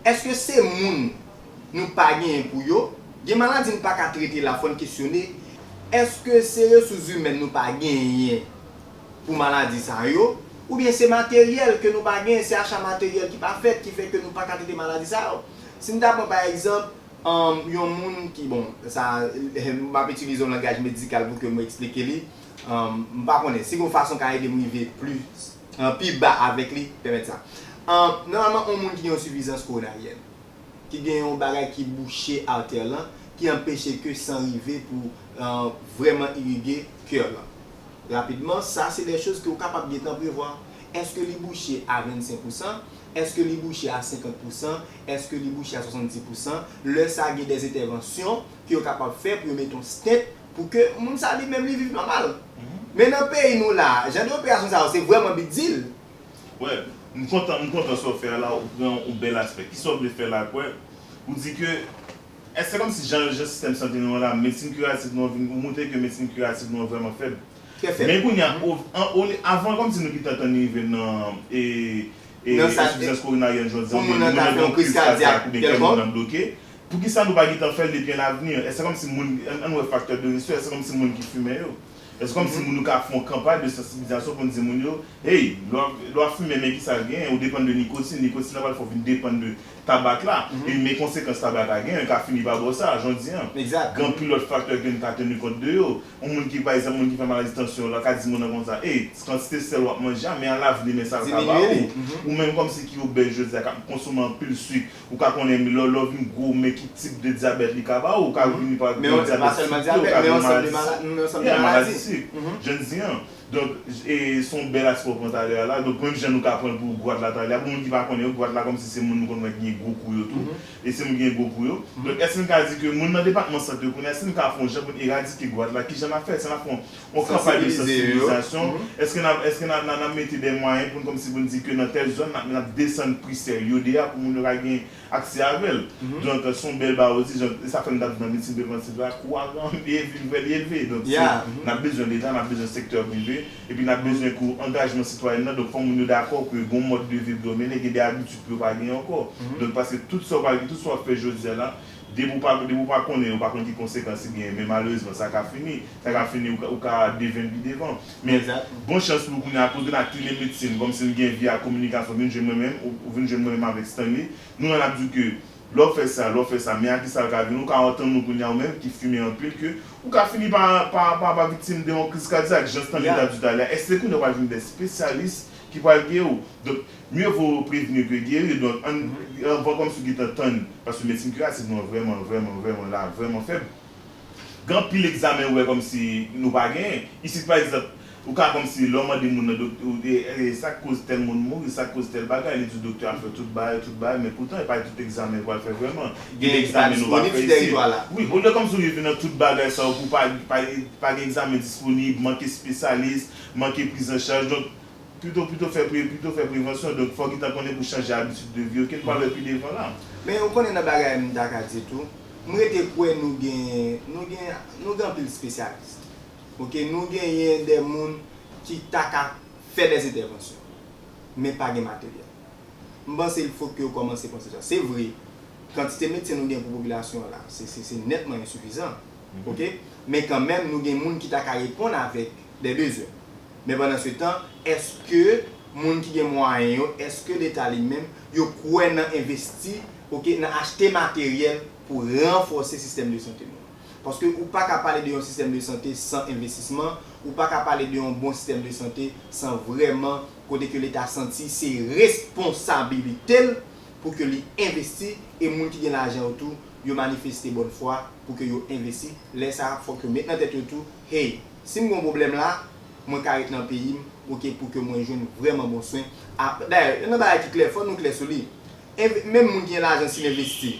Èske se moun nou pa genyen pou yo? Gen maladi n pa ka trete la, fò n kesyone. Èske se resous imèn nou pa genyen pou maladi sa yo? Oubyen se materyèl ke nou pa genyen, se acha materyèl ki pa fèt, ki fè ke nou pa ka trete maladi sa yo? Si n ta pran pa egzanp, um, yon moun ki, bon, sa, m ap itilize yon langaj medikal pou ke mwen eksplike li. Um, m pa konnen, si gen yon fason ka ede m rive pli, uh, pi ba avèk li, pèmèt sa. Um, nòmalman, yon moun ki gen yon sifizans koronaryen, ki gen yon bagay ki bouche atè lan, ki anpeche ke san rive pou, uh, vrèman irige kè lan. Rapidman, sa se de choz ke w kapab gentan prevwa. Èske li bouche a vennsenk pousan? Èske li bouche a senkant pousan? Èske li bouche a swasanndis pousan? Lè sa, gen de entèvansyon ke yo kapab fè pou yo mete yon stent pou ke moun sa li menm li viv nòmal. Men nan peyi nou la, jan de operasyon sa yo, se vrèman big deal. Wè, m kontan, m kontan sa w fè a la, ou pran yon bèl aspè. Kisa w vle fè la, kwè? Ou di ke, èske se kòmsi jan, jan sistèm sante nou an la, medsin kiratif nou an vin, ou montre ke medsin kiratif nou an vrèman fèb. Trè fèb. Men kounye a, o, an, o, avan kòmsi nou gentan tann rive nan, e, e, ensifizans koronaryen jodi an, oubyen moun nan gen yon kriz kadyak, oubyen kè moun nan bloke, poukisa nou pa gentan fè l depi an lavni? Èske se kòmsi moun, ann, ann wè faktè de risk yo, èske se kòmsi moun ki fimen yo? Èske kòmsi moun nou ka fè yon kanpay de sansibilizasyon pou n di moun yo, hey, lè w ap, lè w ap fimen, men kisa l genyen, ou depann de nikotin, nikotin nan pral fè w vin depann de tabak la, e men konsekans tabak la genyen, ka fini pa ba w sa, jan w di an. Gen anpil lòt faktè ke n ka teni kont de yo. Yon moun ki, pa egzanp, moun ki fè maladi tansyon, la ka di moun nan konsa, hey, kantite sèl w ap manje a, men alavni, men sa l ka ba ou. Ou menm kòmsi ki obèz jodi a, k ap konsome anpil sik, ou ka konnen lè, lè w vin gwo, men ki tip de dyabèt li ka ba ou, ou ka vini pa gen dyabèt sik tou, ou ka gen maladi sik, maladi sik, jan n di an. Donk, e, se yon bèl aspè w pran talè a la. Donk, menm jan nou ka pran l pou gwat la talè a, pou moun ki pa konnen yo, gwat la kòmsi se moun nou konn wè ki gen gwo kou yo tou. E se moun ki gen gwo kou yo. Donk, èske n ka di ke moun nan depatman sante yo konnen, èske n ka fè yon jan pou n eradike gwat la? Kijan n ap fè? Èske n ap fè yon, yon kanpay de sansibilizasyon? Èske n ap, èske n ap, n ap, n ap mete de mwayen pou n kòmsi pou n di ke nan tèl zòn, n ap, n ap desann pri sèl yo de a pou moun yo ka gen aksè avè l. Donk, se yon bèl bagay osi, jan, e sa fè m t ap di nan medsin prevantif la, kou a gran, li elve, li elve. Donk, se, n ap bezwen Leta, n ap bezwen sektè prive, epi n ap bezwen kou angajman sitwayen nan. Donk, fò moun yo dakò ke gon mòd de vi pou yo mennen, gen de abitid pou yo pa genyen ankò. Donk, paske tout sa w pral, tout sa w ap fè jodi a la, depi w pa, depi w pa konnen, ou pa konn ki konsekans li genyen, men malerezman, sa ka fini. Sa ka fini, ou ka, ou ka devenn pi devan. Men, bon chans pou kounye a, akoz de la telemedsin, kòmsi n gen via kominikasyon, vin jwenn mwen menm, ou, ou vin jwenn mwen menm avèk Stanley, nou la n ap di w ke lè w fè sa, lè w fè sa, men a kisa l ka vin, ou ka antann ou kounye a ou menm ki fimen anpil ke ou ka fini pa, pa, pa, pa viktim de yon kriz kadyak, jan Stanley t ap di talè a. Èske kounye a w pral vin de espesyalis ki pral geri w? Donk, mieux vaut prévenir que guérir. Donk, ann, anvan kòmsi w gentan tann, paske medsin kiratif nou an vrèman, vrèman, vrèman la, vrèman fèb. Gen anpil egzamen ou wè kòmsi nou pa genyen. Isit, pa egzanp, ou ka kòmsi lè w mande moun nan dok-, ou, e, e, sa k koz tèl moun mouri, sa k koz tèl bagay, li di w doktè a fè tout bagay, tout bagay, men poutan, e pa tout egzamen yo pral fè vrèman. Gen egzamen nou pa fè isit. Wi, olye kòmsi w rive nan tout bagay sa yo, pou pa, pa, pa gen egzamen disponib, manke espesyalis, manke priz an chaj. Donk, pito, pito fè pre-, pito fè prevansyon. Donk, fò w gentan konnen pou chanje abitid de vi w, ke n pral wè pi devan la. Men ou konnen nan bagay m ta ka di tou, m rete kwè nou gen, nou gen, nou gen anpil espesyalis. Oke, nou genyen de moun ki ta ka fè de entèvansyon, men pa gen materyèl. M panse l fo ke yo kòmanse panse sa. Se vre, kantite medsen nou gen pou popilasyon an la, se, se, se nètman ensifizan. Oke? Men kanmenm, nou gen moun ki ta ka reponn avèk de bezwen. Men pandan se tan, èske moun ki gen mwayen yo, èske Leta li menm, yo kwè nan envesti, oke, nan achte materyèl pou ranfòse sistèm de sante nou an? Paske ou pa ka pale de yon sistèm de sante san envestisman, ou pa ka pale de yon bon sistèm de sante san vrèman kote ke Leta santi se responsabilite l pou ke li envesti, e moun ki gen lajan yo tou, yo manifeste bòn fwa pou ke yo envesti. Lè sa a, fòk yo met nan tèt yo tou, hey, si m gen yon pwoblèm la, mwen ka ret nan peyi m, oke, pou ke mwen jwenn vrèman bon swen. A, dayè, youn nan bagay ki klè, fò nou klè sou li. Env-, menm moun ki gen lajan, si l envesti,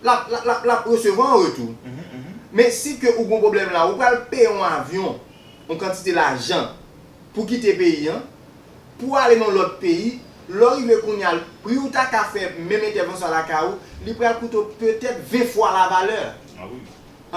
l ap, l ap, l ap, l ap resevwa an retou. Men si ke ou gen yon pwoblèm la, ou pral peye yon avyon, yon kantite lajan pou kite peyi an, pou ale nan lòt peyi, lè w rive kounye a, pri ou ta ka fè menm entèvansyon lakay ou, li pral koute w petèt ven fwa la valè. Ah oui.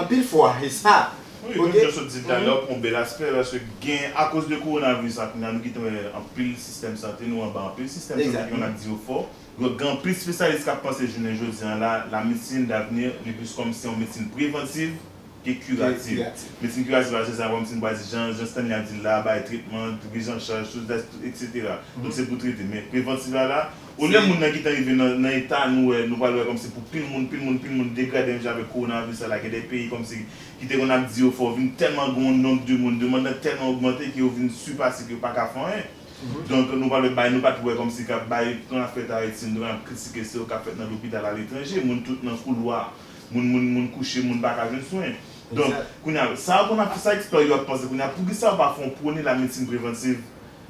Anpil fwa, e sa. Wi, menm jan sot di talè, ou pran yon bèl aspè, paske gen, akoz de kowonaviris la, kounye a nou gentan wè anpil sistèm sante nou anba anpil sistèm sante ki konn ap di yo fò. Donk, gen anpil espesyalis k ap panse jounen jodi a la, la médecine d'avenir, li plis kòmsi yon medsin prevantiv ke kirativ. Medsin kirativ la, se sa, kòmsi nou pral di, jan, jan Stanley ap di l la, bay tretman, prizanchay, sou, etsetera. Donk, se pou trete. Men prevantiv la, la, olye moun nan gentan rive nan, nan eta nou wè, nou pral wè kòmsi pou pil moun, pil moun, pil moun degrade menm jan avèk kowonaviris la, la, gen de peyi kòmsi ki te konn ap di yo fò vin tèlman gen yon nonb de moun, demann nan tèlman ogmante ke yo vin sipase ke yo pa ka fè anyen. Donk, nou pral wè bay, nou pa t wè kòmsi k ap bay, kon afè ta Ayiti, nou te konn ap kritike se yo k ap fèt nan lopital aletranje, moun tout nan koulwa, moun, moun, moun kouche, moun pa ka jwenn swen. Donk, kounye a, sa yo konn ap, sa eksplò yo ap panse, kounye a, poukisa yo pa fè yon pwone la medsin prevantiv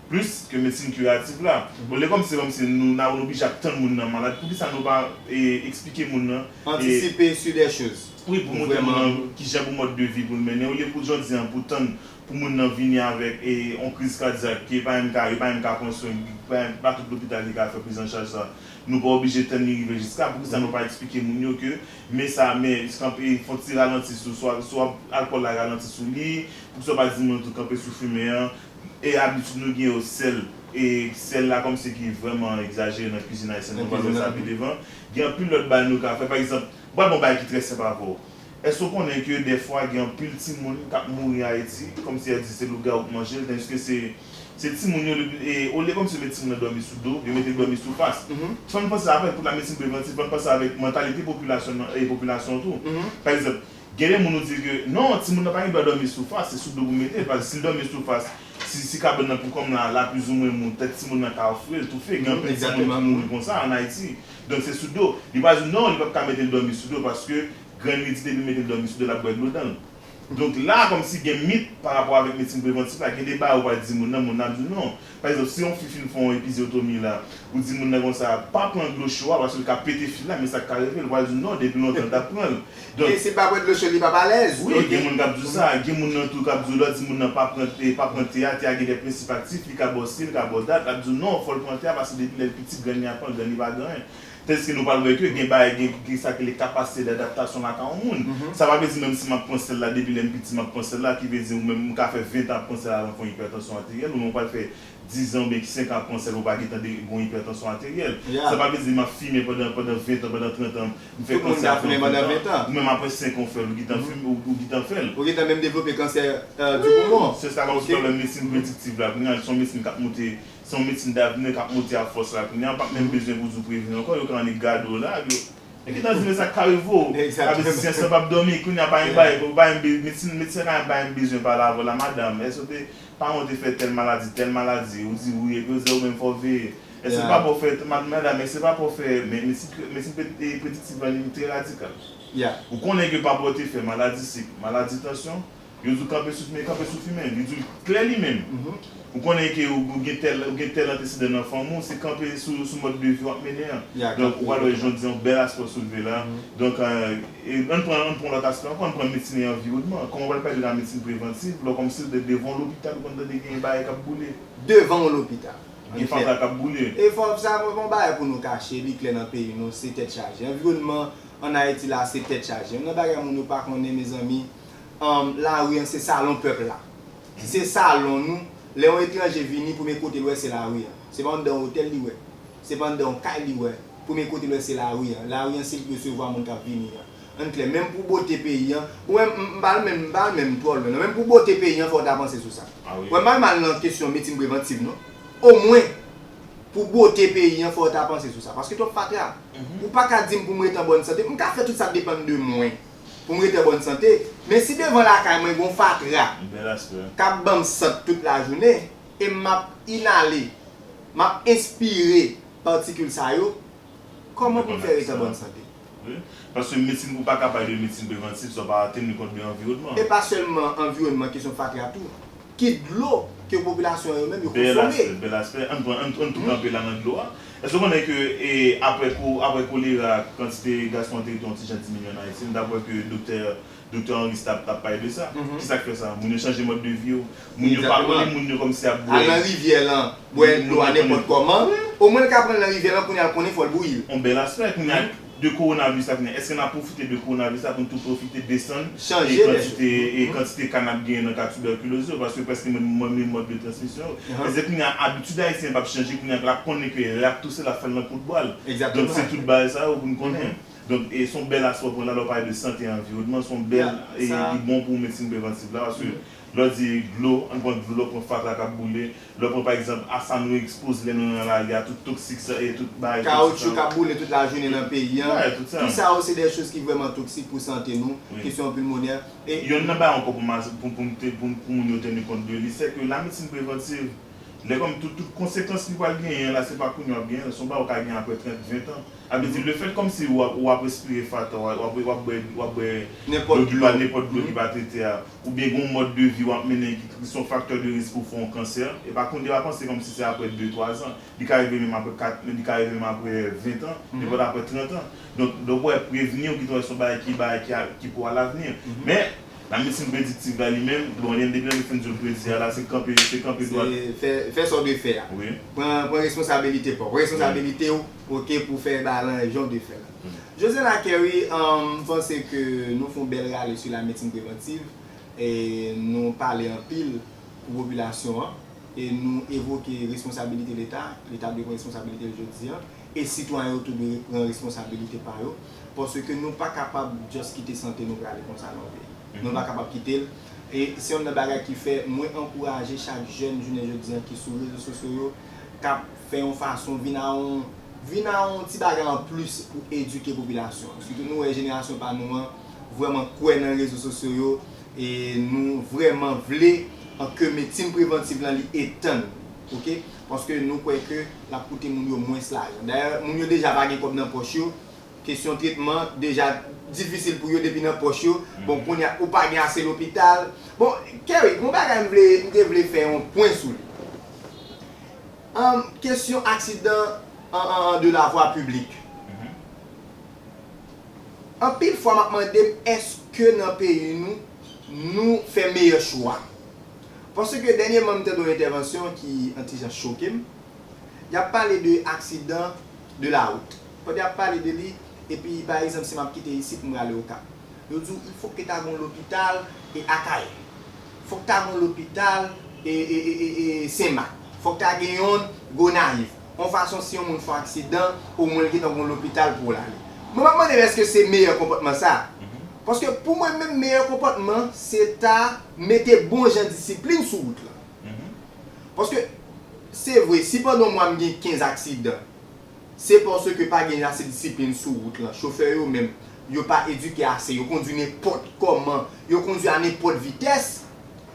plis ke medsin kirativ la. Olye kòmsi, kòmsi nou, n a, nou oblije ap tann moun nan malad, poukisa nou pa e, eksplike moun nan e, Antisipe sur des choses. Wi, pou montre moun nan kijan pou mòd de vi pou l mennen, olye pou jodi a pou tann pou moun nan vini avèk e, yon kriz kadyak ke pa menm ka, yo pa menm ka pran swen, pa, pa tout lopital ki ka fè prizanchay sa. Nou pa oblije tann li rive jiska, poukisa nou pa eksplike moun yo ke men sa, men kanpe, fè yon ti ralanti sou, swa, swa alkòl la ralanti sou li, poukisa w pa di moun tou kanpe sou fimen an, e abitid nou gen yo sèl, e sèl la kòmsi ki vrèman egzajere nan kwizin ayisyèn, nou pral wè sa pi devan. Gen anpil lòt bagay nou ka fè, pa egzanp, m pral ba w yon bagay ki trè senp avè w. Èske w konnen ke dèfwa gen anpil timoun k ap mouri Ayiti, kòmsi yo di se lougawou k manje l, tandiske se, se timoun yo, e, olye kòmsi yo met timoun nan dòmi sou do, yo mete l dòmi sou fas. Fò n panse avèk, pou la medsin prevantiv, fò n panse avèk mantalite popilasyon nan, e, popilasyon an tou. Pa egzanp, gen de moun ou di ke, non, timoun nan pa gen dwa dòmi sou fas, se sou do pou mete l, paske si l dòmi sou fas, si, si kabann nan pou kòm la, la plizoumwen mou, tèt timoun nan ka fre l, toufe, gen anpil timoun ki mouri konsa ann Ayiti. Donk, se sou do. Li pral di w, non, li p ap ka mete l dòmi sou do, paske grann li di depi l mete l dòmi sou do, l ap bwè dlo dan l. Donk, la, kòmsi gen mit pa rapò avèk medsin prevantif la, gen de bagay ou pral di moun nan, moun nan ap di w non. Pa egzanp, si yon fi fin fè yon epizotomi la, ou di moun nan konsa, pa pran dlo cho a, paske l ka pete fil la, men sa k ka rive, l pral di w non, depi lontan l t ap pran l. Donk, E si l pa bwè dlo cho, li p ap alèz. Wi, gen moun k ap di w sa, gen moun nan tou k ap di w, lè w di moun nan pa pran, e, pa pran te a, te a gen de prensip aktif, li ka ba w stil, li ka ba w dat, l ap di w non, fò l pran te a, paske depi lè l piti, grann li ap pran l, grann li pa gen anyen. Tandiske nou pral wè ke gen bagay, gen, gen sa k rele kapasite dadaptasyon lakay yon moun. Sa pa vle di menm si m ap pran sèl la, depi lè m piti m ap pran sèl la, ki vle di ou menm ou ka fè ven tan ap pran sèl avan fè yon ipètansyon ateryèl, ou menm ou pral fè diz an oubyen senk an ap pran sèl, ou pa gentan de, gen yon ipètansyon ateryèl. Sa pa vle di m ap fimen pandan, pandan ven tan, pandan trant an, m fè kansè avan trant an. Ou menm apre senk an ou fè l, ou gentan fimen, ou, ou gentan fè l. Ou gentan menm devlope kansè, e, di poumon. Se sa k ap di w talè, medsin prediktiv la, kounye a, se yon medsin k ap monte, se yon medsin davni k ap monte ak fòs la kounye a, ou p ap menm bezwen pou di w prevni ankò, yo ka annik gade w la, yo, yo gentan di men sa k ka rive w. Sa vle di syans lan p ap dòmi, kounye a pa gen bagay, pa gen be-, medsin, medsen ka pa gen bezwen pale avè w la, madanm, èske w te, paran w te fè tèl maladi, tèl maladi, ou di wi, epi yo di ou menm fò w veye. Èske pa pou w fè, mad-, madanm, èske pa pou w fè, men medsin, medsin pre-, e, prediktiv lan li trè radikal. Ou konnen ke papa w te fè maladi sik, maladi tansyon, yo di w kanpe sou fimen, kanpe sou fimen. Li di w klè li menm. Ou konnen ke ou, ou gen tèl, ou gen tèl antesedan nan fanmi w, se kanpe sou, sou mòd de vi w ap mennen an. Donk, ou pral wè jan w di yon bèl aspè w soulve la. Donk, e, e, ann pran, ann pran lòt aspè ankò, ann pran medsin e anviwònman. Kòman w pral pale de la medsin prevantiv, lè kòmsi w te devan yon lopital, ou konn tande gen bagay k ap boule. Devan yon lopital. Gen fatra k ap boule. E fò sa pa yon bagay pou nou kache, li klè nan peyi nou, se tèt chaje. Anviwònman ann Ayiti la, se tèt chaje. Youn nan bagay moun yo pa konnen, mezanmi, lari an se salon pèp la. Si se salon nou, lè yon etranje vini, premye kote l wè se lari an. Se pa anndan yon otèl li wè. Se pa anndan yon kay li wè. Premye kote l wè se lari an. Lari an se li k resevwa moun k ap vini an. Ann klè, menm pou bote peyi an, ou menm, m, m pa al menm, m pa al menm twò lwen non, menm pou bote peyi an, fò w ta panse sou sa. Wè, m pa menm al nan kesyon medsin prevantiv non. Omwen, pou bote peyi an, fò w ta panse sou sa. Paske twòp fatra. Ou pa ka di m pou m ret an bòn sante. M ka fè tout sa k depann de mwen pou m ret an bòn sante. Men si devan lakay mwen gen yon fatra k ap ban m sant tout lajounen, e m ap inale, m ap enspire patikil sa yo, kòman pou m fè ret an bòn sante? Paske medsin, ou pa ka pale de medsin prevantif san w pa teni kont de anviwònman. E pa sèlman anviwònman, kesyon fatra tou. ki dlo ke popilasyon an yo menm yo konsome. Bèl aspè, bèl aspè. Ann pran, ann, ann tou kanpe la nan dlo a. Èske w konnen ke e, apre ko, apre kolera, kantite gason an te rete yon ti jan diminye an Ayiti? M t ap wè ke doktè, doktè Henry Stap t ap pale de sa. Kisa k fè sa? Moun yo chanje mòd de vi yo. Moun yo pa, egzakteman, olye moun yo kòmsi ap bwè. Al nan rivyè lan, bwè dlo a nenpòt kòman. Omwen l ka pran l nan rivyè lan, kounye a l konnen fò l bouyi l. Yon bèl aspè, kounye a, de kowonaviris la kounye a, èske n ap pwofite de kowonaviris la pou n tou pwofite desann e kantite, e kantite ka n ap genyen nan ka tibèkiloz yo, paske prèske menm, menm mòd de transmisyon yo. Èske kounye a abitid ayisyen p ap chanje, kounye a l ap konnen ke lè l ap touse, l ap fè l nan kou d bwa l? Donk se tout bagay sa yo pou n konnen. Donk e se yon bèl aspè w pran la, lè w pale de sante e anviwònman, se yon bèl, e li bon pou medsin prevantiv la, paske lè w di dlo, ann pran dlo, lè w pran fatra k ap boule, lè w pran pa egzanp a sa nou ekspoze lè nou nan lari a, tout toksik sa e tout bagay toksik sa yo. Kawotchou k ap boule tout lajounen nan peyi an. Wi, tout sa. Tout sa yo se de choz ki vrèman toksik pou sante nou, kesyon pulmonè. E yonn nan bagay ankò pou, pou, pou, pou, pou moun yo teni kont de li, se ke lamedsin prevantiv, lè kòm tout, tout konsekans li pral genyen la, se pa kounye a w ap genyen l, se yon bagay ou ka genyen apre trant, ven tan. Sa vle di, lefèt kòmsi w ap, w ap respire fatra, w ap, w ap, w ap bwè, w ap bwè dlo ki pa, nenpòt dlo ki pa trete a, oubyen gen yon mòd de vi w ap mennen ki, ki se yon faktè de risk pou w fè yon kansè, e pa kounye a, pa panse kòmsi se apre de, twa zan. Li ka rive menm apre kat, li ka rive menm apre ven tan, nenpòt apre trant an. Donk, donk, wè, prevni, ou gentan wè se yon bagay ki, bagay ki a, ki pou alavni. Men, lamedsin prediktiv la, li menm, bon, depi lè nou fin di w l predi a la, se kanpe, se kanpe dwat. Se fè, fè sa w dwe fè a. Wi. Pran, pran responsabilite pa w. Pran responsabilite w, oke, pou fè bagay lan jan w dwe fè l. Josena Kerry, um, m panse ke nou fè yon bèl rale sou lamedsin prevantiv. E nou pale anpil pou popilasyon an. E nou evoke responsabilite Leta. Leta dwe pran responsabilite l jodi an. E sitwayen yo tou dwe pran responsabilite pa yo. Paske nou pa kapab just kite sante nou prale konsa nan yon peyi. Nou pa kapab kite l. E se youn nan bagay ki fè mwen ankouraje chak jèn jounen jodi an ki sou rezo sosyo yo, k ap fè yon fason vin a yon, vin a yon ti bagay an plis pou edike popilasyon an. Sitou nou wè jenerasyon pa nou an vrèman kwè nan rezo sosyo yo, e nou vrèman vle an ke medsin prevantiv lan li etann, oke? Paske nou kwè ke l ap koute moun yo mwens lajan. Dayè, moun yo deja pa gen kòb nan pòch yo, kesyon tretman deja difisil pou yo depi nan pòch yo. Bon, kounye a, ou pa gen ase lopital. Bon, Kerry, gon bagay m vle, m te vle fè yon pwen sou li. An, kesyon aksidan an, an, an de la vwa piblik. Anpil fwa, m ap mande m, èske nan peyi nou, nou fè meyè chwa? Paske dènyèman, m tande yon entèvansyon ki yon ti jan choke m. Y ap pale de aksidan de la wout. Pandan y ap pale de li, epi, pa egzanp, si m ap kite isit, m prale Okap. Yo di w, il faut que ta gen yon lopital e Akayè. Fòk ta gen yon lopital e, e, e, e, e Senmak. Fòk ta gen youn Gonayiv. Yon fason, si yon moun fè yon aksidan, omwen l gentan gen yon lopital pou l ale. Mwen, m ap mande m, èske se meyè konpòtman sa? Paske pou mwen menm, meyè konpòtman, se ta mete bon jan disiplin sou wout lan. Paske, se vre, si pandan yon mwa m gen kenz aksidan, se paske pa gen ase disiplin sou wout lan. Chofè yo menm, yo pa edike ase, yo kondwi nenpòt kòman, yo kondwi a nenpòt vitès.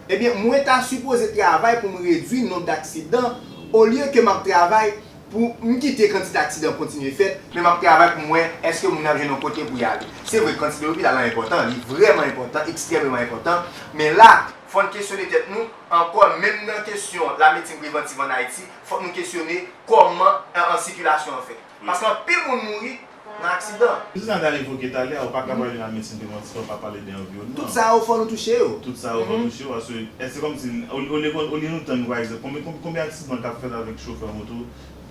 Ebyen, mwen ta sipoze travay pou m redwi nonb daksidan, olye ke m ap travay pou m kite kantite aksidan kontinye fèt, men m ap travay pou m wè èske moun nan ap jwenn yon kote pou y ale. Se vre, kantite lopital lan enpòtan, li vrèman enpòtan, ekstrèmeman enpòtan, men la, fò n kesyone tèt nou ankò, menm nan kesyon lamedsin prevantiv ann Ayiti, fòk nou kesyone kòman, an, an sikilasyon an fèt. Paske anpil moun mouri nan aksidan. Tout sa n ta evoke talè a, ou pa ka pale de lamedsin prevantiv san w pa pale de anviwònman. Tout sa yo, fò nou touche yo. Tout sa yo, fò nou touche yo, paske, e, se kòmsi, olye, olye, olye nou tann, pa egzanp, konbyen, konbyen, konbyen aksidan k ap fèt avèk chofè moto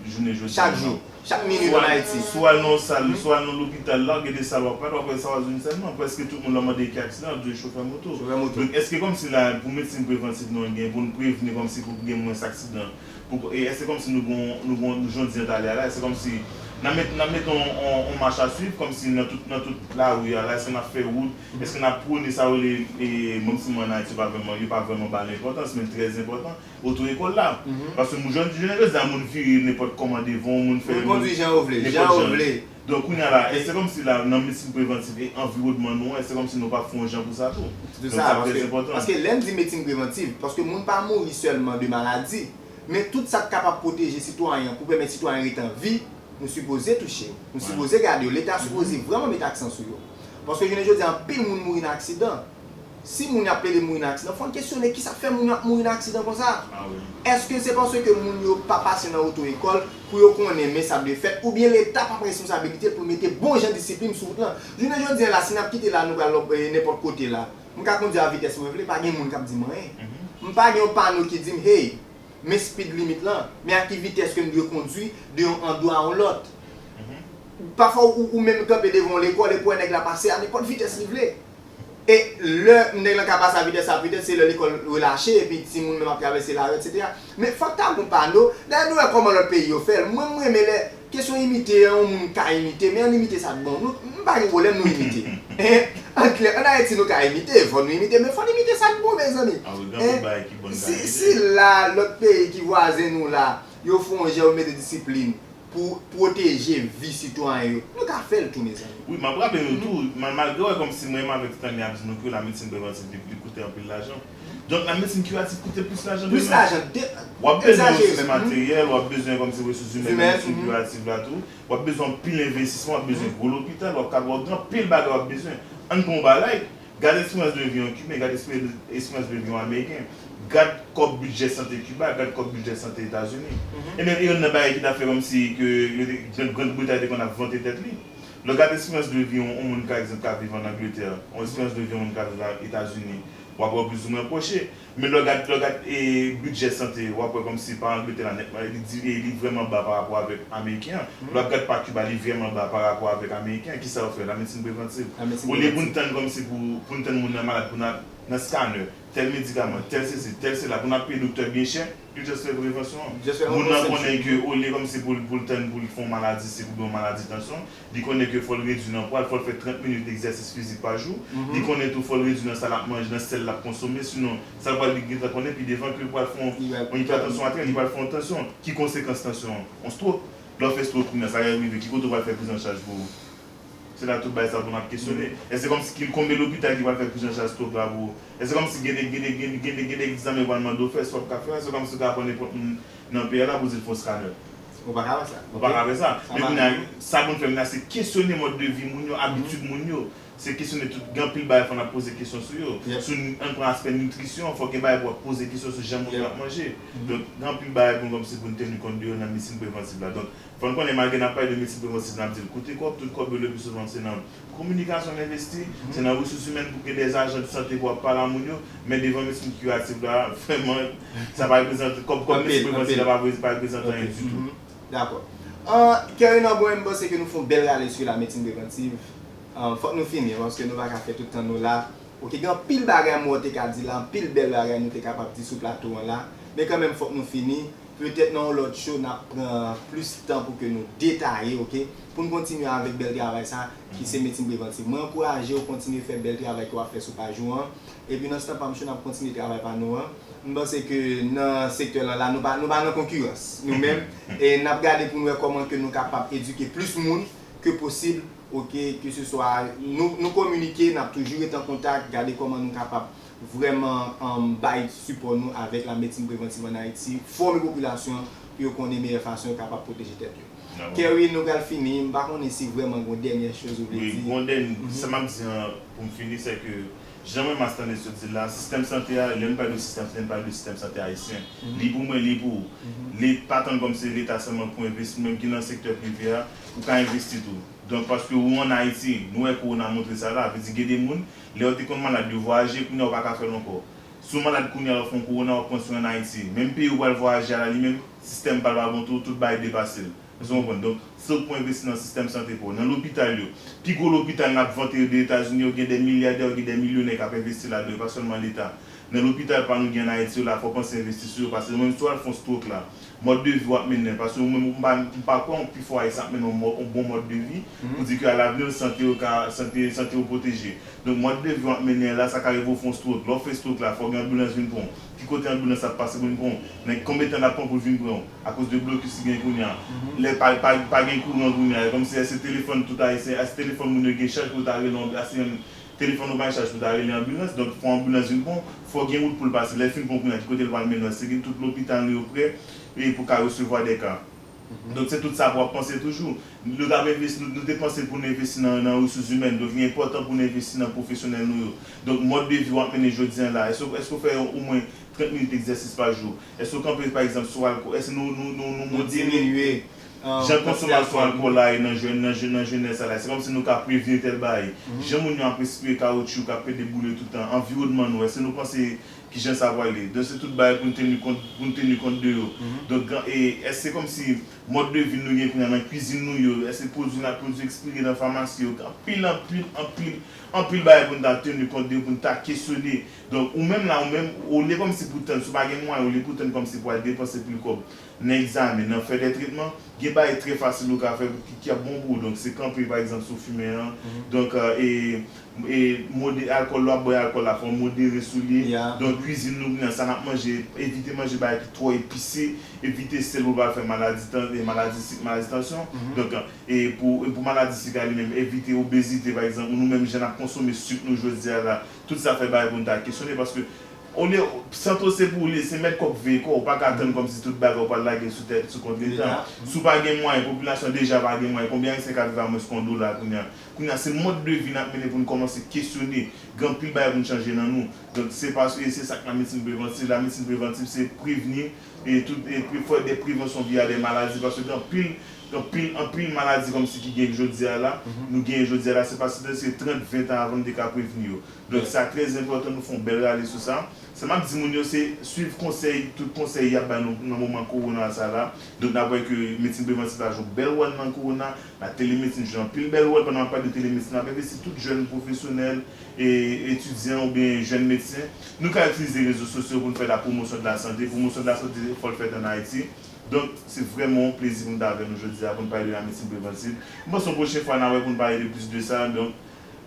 jounen jodi a? Chak jou, chak minit ann Ayiti. Swa, swa l nan yon sal, swa l nan lopital la, gen de sal w ap pral, w ap wè sa w ap jwenn sèlman. Prèske tout moun lè w mande ki aksidan, y ap di w chofè moto. Chofè moto. Donk, èske kòmsi la, pou medsin prevantiv nou an gen, pou n prevni kòmsi pou gen mwens aksidan, Pou, e èske kòmsi nou gon, nou gon, nou jan w di an talè a la, èske kòmsi n ap met, n ap met on, on, on mach a swiv, kòmsi nan tout, nan tout lari a la, èske n ap fè wout, èske n ap pwone sa yo rele, e, menm si mwen ann Ayiti, yo pa vrèman, yo pa vrèman ba l enpòtans, men l trè enpòtan, oto ekòl la. Paske moun, jan, jan jodi a, moun vire nenpòt kòman devan w, moun fè, moun kondwi jan yo vle, jan yo vle. Donk, kounye a la, èske kòmsi la, nan medsin prevantiv e anviwònman nou an, èske kòmsi nou pa fè yon jan pou sa tou? Donk, sa trè enpòtan. Paske lè n di medsin prevantiv, paske moun pa mouri sèlman de maladi, Men tout sa k kapab pwoteje sitwayen an pou pèmèt sitwayen an rete an vi, nou sipoze touche yo. Nou sipoze gade yo. Leta sipoze vrèman met aksan sou yo. Paske jounen jodi a, anpil moun mouri nan aksidan. Si moun y ap plede mouri nan aksidan, fò n kesyone kisa k fè moun yo ap mouri nan aksidan konsa. Ah wi. Èske se paske moun yo pa pase nan oto ekòl pou yo konnen men sa dwe fèt, oubyen Leta pa pran responsabilite l pou l mete bon jan disiplin sou wout lan? Jounen jodi a la, si n ap kite la, nou pral lòt, eh, nenpòt kote la, m ka kondui a vitès mwen vle, pa gen moun k ap di m anyen. M pa gen yon pano ki di m, hey, men speed limit lan, men a ki vitès ke m dwe kondui de yon andwa a yon lòt. Pafwa ou, ou menm kanpe devan yon lekòl epi w wè nèg la pase a nenpòt vitès li vle. E lè nèg lan ka pase a vitès sa, petèt se lè lekòl relache epi timoun menm ap travèse lari, etsetera. Men fòk ta gon pano. Dayè nou wè kòman lòt peyi yo fè l. Mwen, m renmen lè kesyon imite an, yon moun ka imite, men ann imite sa k bon. Nou, m pa gen pwoblèm nou imite. An klè, ann Ayiti nou ka imite, fò nou imite, men fò n imite sa k bon, mezanmi. Ah wi, gen anpil bagay ki bon nou ka Si, imite. Si la, lòt peyi ki vwazen nou la, yo fè yon jan, yo mete disiplin pou pwoteje vi sitwayen yo, nou ka fè l tou, mezanmi. Wi, m ap raple nou tou, ma- malgre wè kòmsi mwen menm avèk Stanley ap di nou ke lamedsin prevantiv li, li koute anpil lajan. Donk, lamedsin kirativ koute plis lajan. Plis lajan, de, W ap bezwen egzajere resous menm. Materyèl, w ap bezwen kòmsi resous imèn, Imèn, lamedsin kirativ la tou. W ap bezwen anpil envestisman, w ap bezwen gwo lopital, w ap ka w ap gen anpil bagay w ap bezwen. Ann pran yon bagay, gad esperans de vi yon Kiben, gad esperans de vi yon Ameriken, gad kòb bidjè sante Kiba, gad kòb bidjè sante Etazini. E menm e youn nan bagay ki ta fè kòmsi ke yo te, Grand, Grand Britay te konn ap vante tèt li. Lè w gad esperans de vi yon, yon moun, pa egzanp, k ap viv ann Angletè, yon esperans de vi yon moun k ap viv a Etazini, w ap wè plizoumwen pwoche. Men lè w gad, lè w gad e, bidjè sante, w ap wè kòmsi pa Angletè la nètman, li, di- e, li vrèman ba pa rapò avèk Ameriken an. Lè w ap gad pa Kiba, li vrèman ba pa rapò avèk Ameriken an. Kisa yo fè? Lamedsin prevantiv. Lamedsin Olye pou n prevantiv. Tann kòmsi pou, pou n tann moun nan malad, pou n al nan skanè, tèl medikaman, tèl sesi, tèl sela, pou n ap peye doktè byen chè, yo just fè prevansyon an. Just fè Moun nan prevansyon. Konnen ke olye kòmsi pou l, pou l tann pou l fè yon maladi sik oubyen yon maladi tansyon, li konnen ke fò l redui nan pwa l, fò l fè trant minit egzèsis fizik pa jou. Li konnen tou fò l redui nan sa l ap manje, nan sèl l ap konsome, sinon sa l pral li gentan konnen pi devan ke l pral fè yon, yon ipètansyon atren, li pral fè yon tansyon. Ki konsekans tansyon an? Yon stroke. Lè w fè stroke kounye a, sa k ap rive, ki kote w pral fè priz an chaj pou ou? Se la tout bagay sa pou n ap kesyone. Èske kòmsi ki, konbyen lopital ki pral fè priz an chaj stroke la pou ou? Èske kòmsi gen de, gen de, gen de, gen de, gen de egzamen yo pral mande w fè, èske w ap ka fè? Èske kòmsi w ka pran nenpòt moun nan peyi a la pou di l fè yon skanè? Ou pa ka fè sa. Ou pa ka fè sa. Sa Men pa kounye a, rive. Sa pou n fè menm la, se kesyone mòd de vi moun yo, abitid moun yo. Se kesyone tout, gen anpil bagay fò n ap poze kesyon sou yo. Sou, ann pran aspè nitrisyon, fò gen bagay pou w ap poze kesyon sou jan moun yo ap manje. Donk, gen anpil bagay pou n kòmsi pou n teni kont de yo nan medsin prevantiv la. Donk, fò n konnen malgre n ap pale de medsin prevantiv, n ap di l koute kòb, tout kòb yo le pli souvan se nan kominikasyon n envesti, se nan resous imèn pou gen de ajan de sante pou ap pale a moun yo, men devan medsin kirativ la, vrèman, sa pa reprezante, kòb, kòb medsin prevantiv la pa, pa reprezante anyen ditou. Dakò. An, Kerry, nan bon, m panse ke nou fè yon bèl rale sou lamedsin prevantiv. An, fòk nou fini, paske nou pa ka fè tout tan nou la. Oke, gen anpil bagay mwen te ka di la, anpil bèl bagay nou te kapab di sou plato an la. Men kanmenm, fòk nou fini. Petèt nan yon lòt show, n ap pran plis tan pou ke nou detaye, oke? Pou n kontinye avèk bèl travay sa, ki se medsin prevantiv. Mwen ankouraje w kontinye fè bèl travay ke w ap fè sou paj ou an. Epi nan stan pa m cho, n ap kontinye travay pa nou an. M panse ke nan sektè lan la, nou pa, nou pa nan konkirans. Nou menm, e n ap gade pou n wè kòman ke nou kapab edike plis moun ke posib, oke, ke se swa nou, nou kominike, n ap toujou ret an kontak, gade kòman nou kapab vrèman, um, bay sipò nou avèk lamedsin prevantiv ann Ayiti, fòme popilasyon an pou yo konnen meyè fason yo kapab pwoteje tèt yo. Kerry, nou pral fini, m pa konnen si vrèman gon dènyè choz ou vle di. Wi, gon dènyè, sa m ap di an pou m fini, se ke jan mwen Mastanley sot di l la, sistèm sante a, lè n pale de sistèm sante, n pale de sistèm sante ayisyen. Li pou mwen, li pou ou. Li pa tann kòmsi Leta sèlman pou envesti, menm ki nan sektè prive a, ou ka envesti tou. Donk, paske ou ann Ayiti, nou wè kowona montre sa la, vle di gen de moun, lè yo te konn malad, yo vwayaje, kounye a yo pa ka fè l ankò. Si w malad kounye a, w ap fè yon kowona, w ap pran swen ann Ayiti. Menm peyi ou pral vwayaje a la, li menm, sistèm pa l pa bon tou, tout bagay depase l. Èske w konprann? Donk, se w pou envesti nan sistèm sante pa w, nan lopital yo. Pi gwo lopital n ap vante yo de Etazini yo, gen de milyadè, gen de milyonè k ap envesti ladan yo, pa sèlman Leta. Nan lopital pa nou gen ann Ayiti yo la, fò w panse envesti sou yo, paske menm si w al fè yon stroke la, mòd de vi w ap mennen, paske ou menm, m pa, m pa kwè yon pifò Ayisyen ap mennen yon mò-, yon bon mòd de vi, pou di ke alavni, sante yo ka, sante, sante yo pwoteje. Donk, mòd de vi w ap mennen an la, sa ka rive w fè yon stroke. Lè w fè stroke la, fò gen anbilans vin pran w. Ki kote anbilans ap pase pou vin pran w? Nan konbyen tan l ap pran pou l vin pran w? Akoz de blokis ki gen kounye a. Lè pa, pa, pa gen kouran kounye a, e kòmsi èske telefòn tout Ayisyen, èske telefòn moun yo gen chaj pou yo ta rele yon, èske telefòn ou pa gen chaj pou ta rele anbilans, donk fò anbilans vin pran w, fò gen wout pou l pase. Lè l fin pran w kounye a, ki kote l pral mennen w? Èske gen tout lopital nou yo prè, e pou ka resevwa de ka? Donk, se tout sa pou w ap panse toujou. Nou t ap envesti, nou, nou te panse pou n envesti nan, nan resous imèn. Donk, li enpòtan pou n envesti nan pwofesyonèl nou yo. Donk, mòd de vi w ap mennen jodi a la, èske, èske w fè omwen trant minit egzèsis pa jou? Èske w kanpe, pa egzanp, sou alkòl? Èske nou, nou, nou, nou modere jan konsomasyon alkòl la ye nan jèn, nan jèn, nan jenès la? Se kòmsi nou ka prevni tèl bagay. Jan moun yo ap respire kawotchou, k ap pede boule tout tan, anviwònman nou, èske nou panse kijan sa pral ye? Donk, se tout bagay pou n teni kont, pou n teni kont de yo. Donk, e, èske se kòmsi mòd de vi nou gen kounye a nan kwizin nou yo, èske pwodui n ap pwodui ekspire nan famasi yo, anpil, anpil, anpil, anpil bagay pou n ta teni kont de yo, pou n ta kesyone. Donk, ou menm la, ou menm, olye kòmsi pou tann, si w pa gen mwayen, olye pou tann kòmsi pou al depanse pil kòb nan egzamen, nan fè de tretman, gen bagay trè fasil ou ka fè ki, ki ap bon pou ou. Donk, se kanpe, pa egzanp, sou fimen an. Donk, e, e, mode, alkòl, lè w ap bwè alkòl la, fò w modere sou li. Donk, kwizin nou, kounye a, sa n ap manje, evite manje bagay ki twò epise, evite sèl pou w pa fè maladi tan-, e, maladi sik, maladi tansyon. Donk, e pou, e pou maladi sik la li menm, evite obezite, pa egzanp, nou menm jan n ap konsome sik nou jodi a la, tout sa fè bagay pou n ta kesyone, paske olye, santo se pou ou li, se mèt kò k veye kò, ou pa ka tann kòmsi tout bagay ou pral lage sou tèt, sou kont Leta. Si w pa gen mwayen, popilasyon deja pa gen mwayen, konbyen Ayisyen ka viv a mwens ke yon dola kounye a? Kounye a, se mòd de vi n ap mennen pou n kòmanse kesyone. Gen anpil bagay pou n chanje nan nou. Donk, se pa, e se sa k lamedsin prevantiv. Lamedsin prevantiv, se prevni, e tout, e pre-, fè de prevansyon via de maladi, paske gen anpil, anpil, anpil maladi kòmsi ki gen jodi a la, nou genyen jodi a la, se paske se trant, ven tan avan nou te ka prevni yo. Donk, sa trè enpòtan, nou fè yon bèl rale sou sa. Sa m ap di moun yo, se swiv konsèy, tout konsèy y ap ba nou nan moman kowona sa la. Donk, n ap wè ke medsin prevantiv la jwe yon bèl wòl nan kowona. La telemedsin jwe anpil bèl wòl. Pandan m ap pale de telemedsin, n ap envesti tout jèn pwofesyonèl, e, etidyan oubyen jèn medsen. Nou ka itilize rezo sosyo pou n fè la pwomosyon de la sante. Pwomosyon de la sante, fò l fèt ann Ayiti. Donk, se vrèman yon plezi pou n t avè nou jodi a, pou n pale de la medsin prevantiv. M panse yon pwochen fwa, n a wè pou n pale de plis de sa. Donk,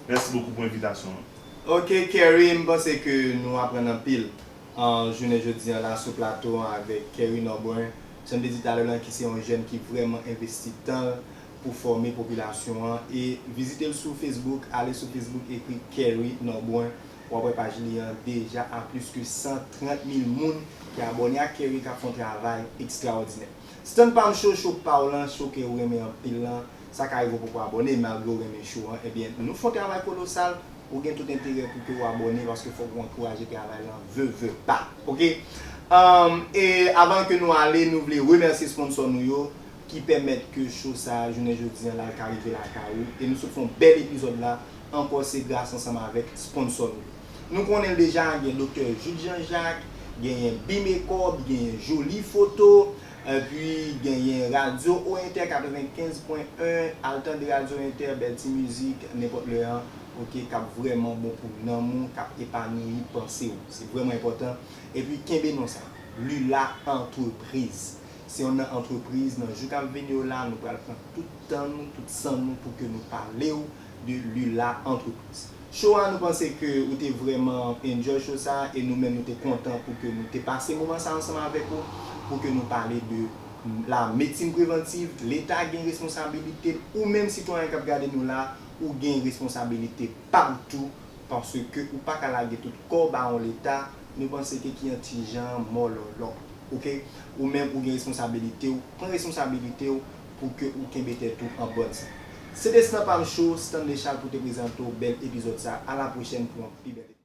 mèsi bokou pou envitasyon an. Ok, Kerry, m panse ke nou aprann anpil. An jounen jodi an la sou plato an avèk Kerry Norbrun, jan m te di talè lan, ki se yon jèn ki vrèman envesti tan l pou fòme popilasyon an. E vizite l sou Facebook, ale sou Facebook, ekri Kerry Norbrun, w ap wè paj li an deja a plis ke san trant mil moun ki abòne ak Kerry, k ap fè yon travay ekstraòdinè. Stann Pam Show, show pa w lan, show ke w renmen anpil lan, sa ka rive w poko abòne, malgre w renmen show an, ebyen, nou fè yon travay kolosal, ou gen tout enterè pou ke w abòne, paske fòk ou ankouraje travay lan, ve, ve pa. Ok? Um, e avan ke nou ale, nou vle remèsye sponsò nou yo, ki pèmèt ke show sa a, jounen jodi an la, l ka rive lakay ou. E nou sot fè yon bèl epizòd la, ankò se gras ansanm avèk sponsò nou yo. Nou konnen l deja, gen Doktè Jude Jean Jacques, genyen Bi Makeup, genyen Joli Foto, epi genyen Radyo Oriental katrevenkenz pwen en, al tande Radyo Oriental, bèl ti mizik, nenpòt lè an, ok, k ap vrèman bon pou nanm ou, k ap epanoui panse w. Se vrèman enpòtan. Epi kenbe non sa, Lula Entreprise. Se yon nan antrepriz, nan jou k ap vini yo la, nou pral pran tout tan nou, tout san nou pou ke nou pale w de Lula Entreprise. Show a, nou panse ke ou te vrèman enjoy show sa a, e nou menm nou te kontan pou ke nou te pase moman sa a ansanm avèk ou, pou ke nou pale de la medsin prevantiv. Leta gen responsabilite l, ou menm sitwayen k ap gade nou la, ou gen responsabilite pa w tou, paske ou pa ka lage tout kò w ba yon Leta, nou panse ke ki yon ti jan mòlòlò. Ok? Ou menm ou gen responsabilite w, pran responsabilite w pou ke ou kenbe tèt ou an bòn sante. Se te Stanpam Show, Stanley Charles pou te prezante w bèl epizòd sa. A la pwochèn pou yon pi bèl epizòd.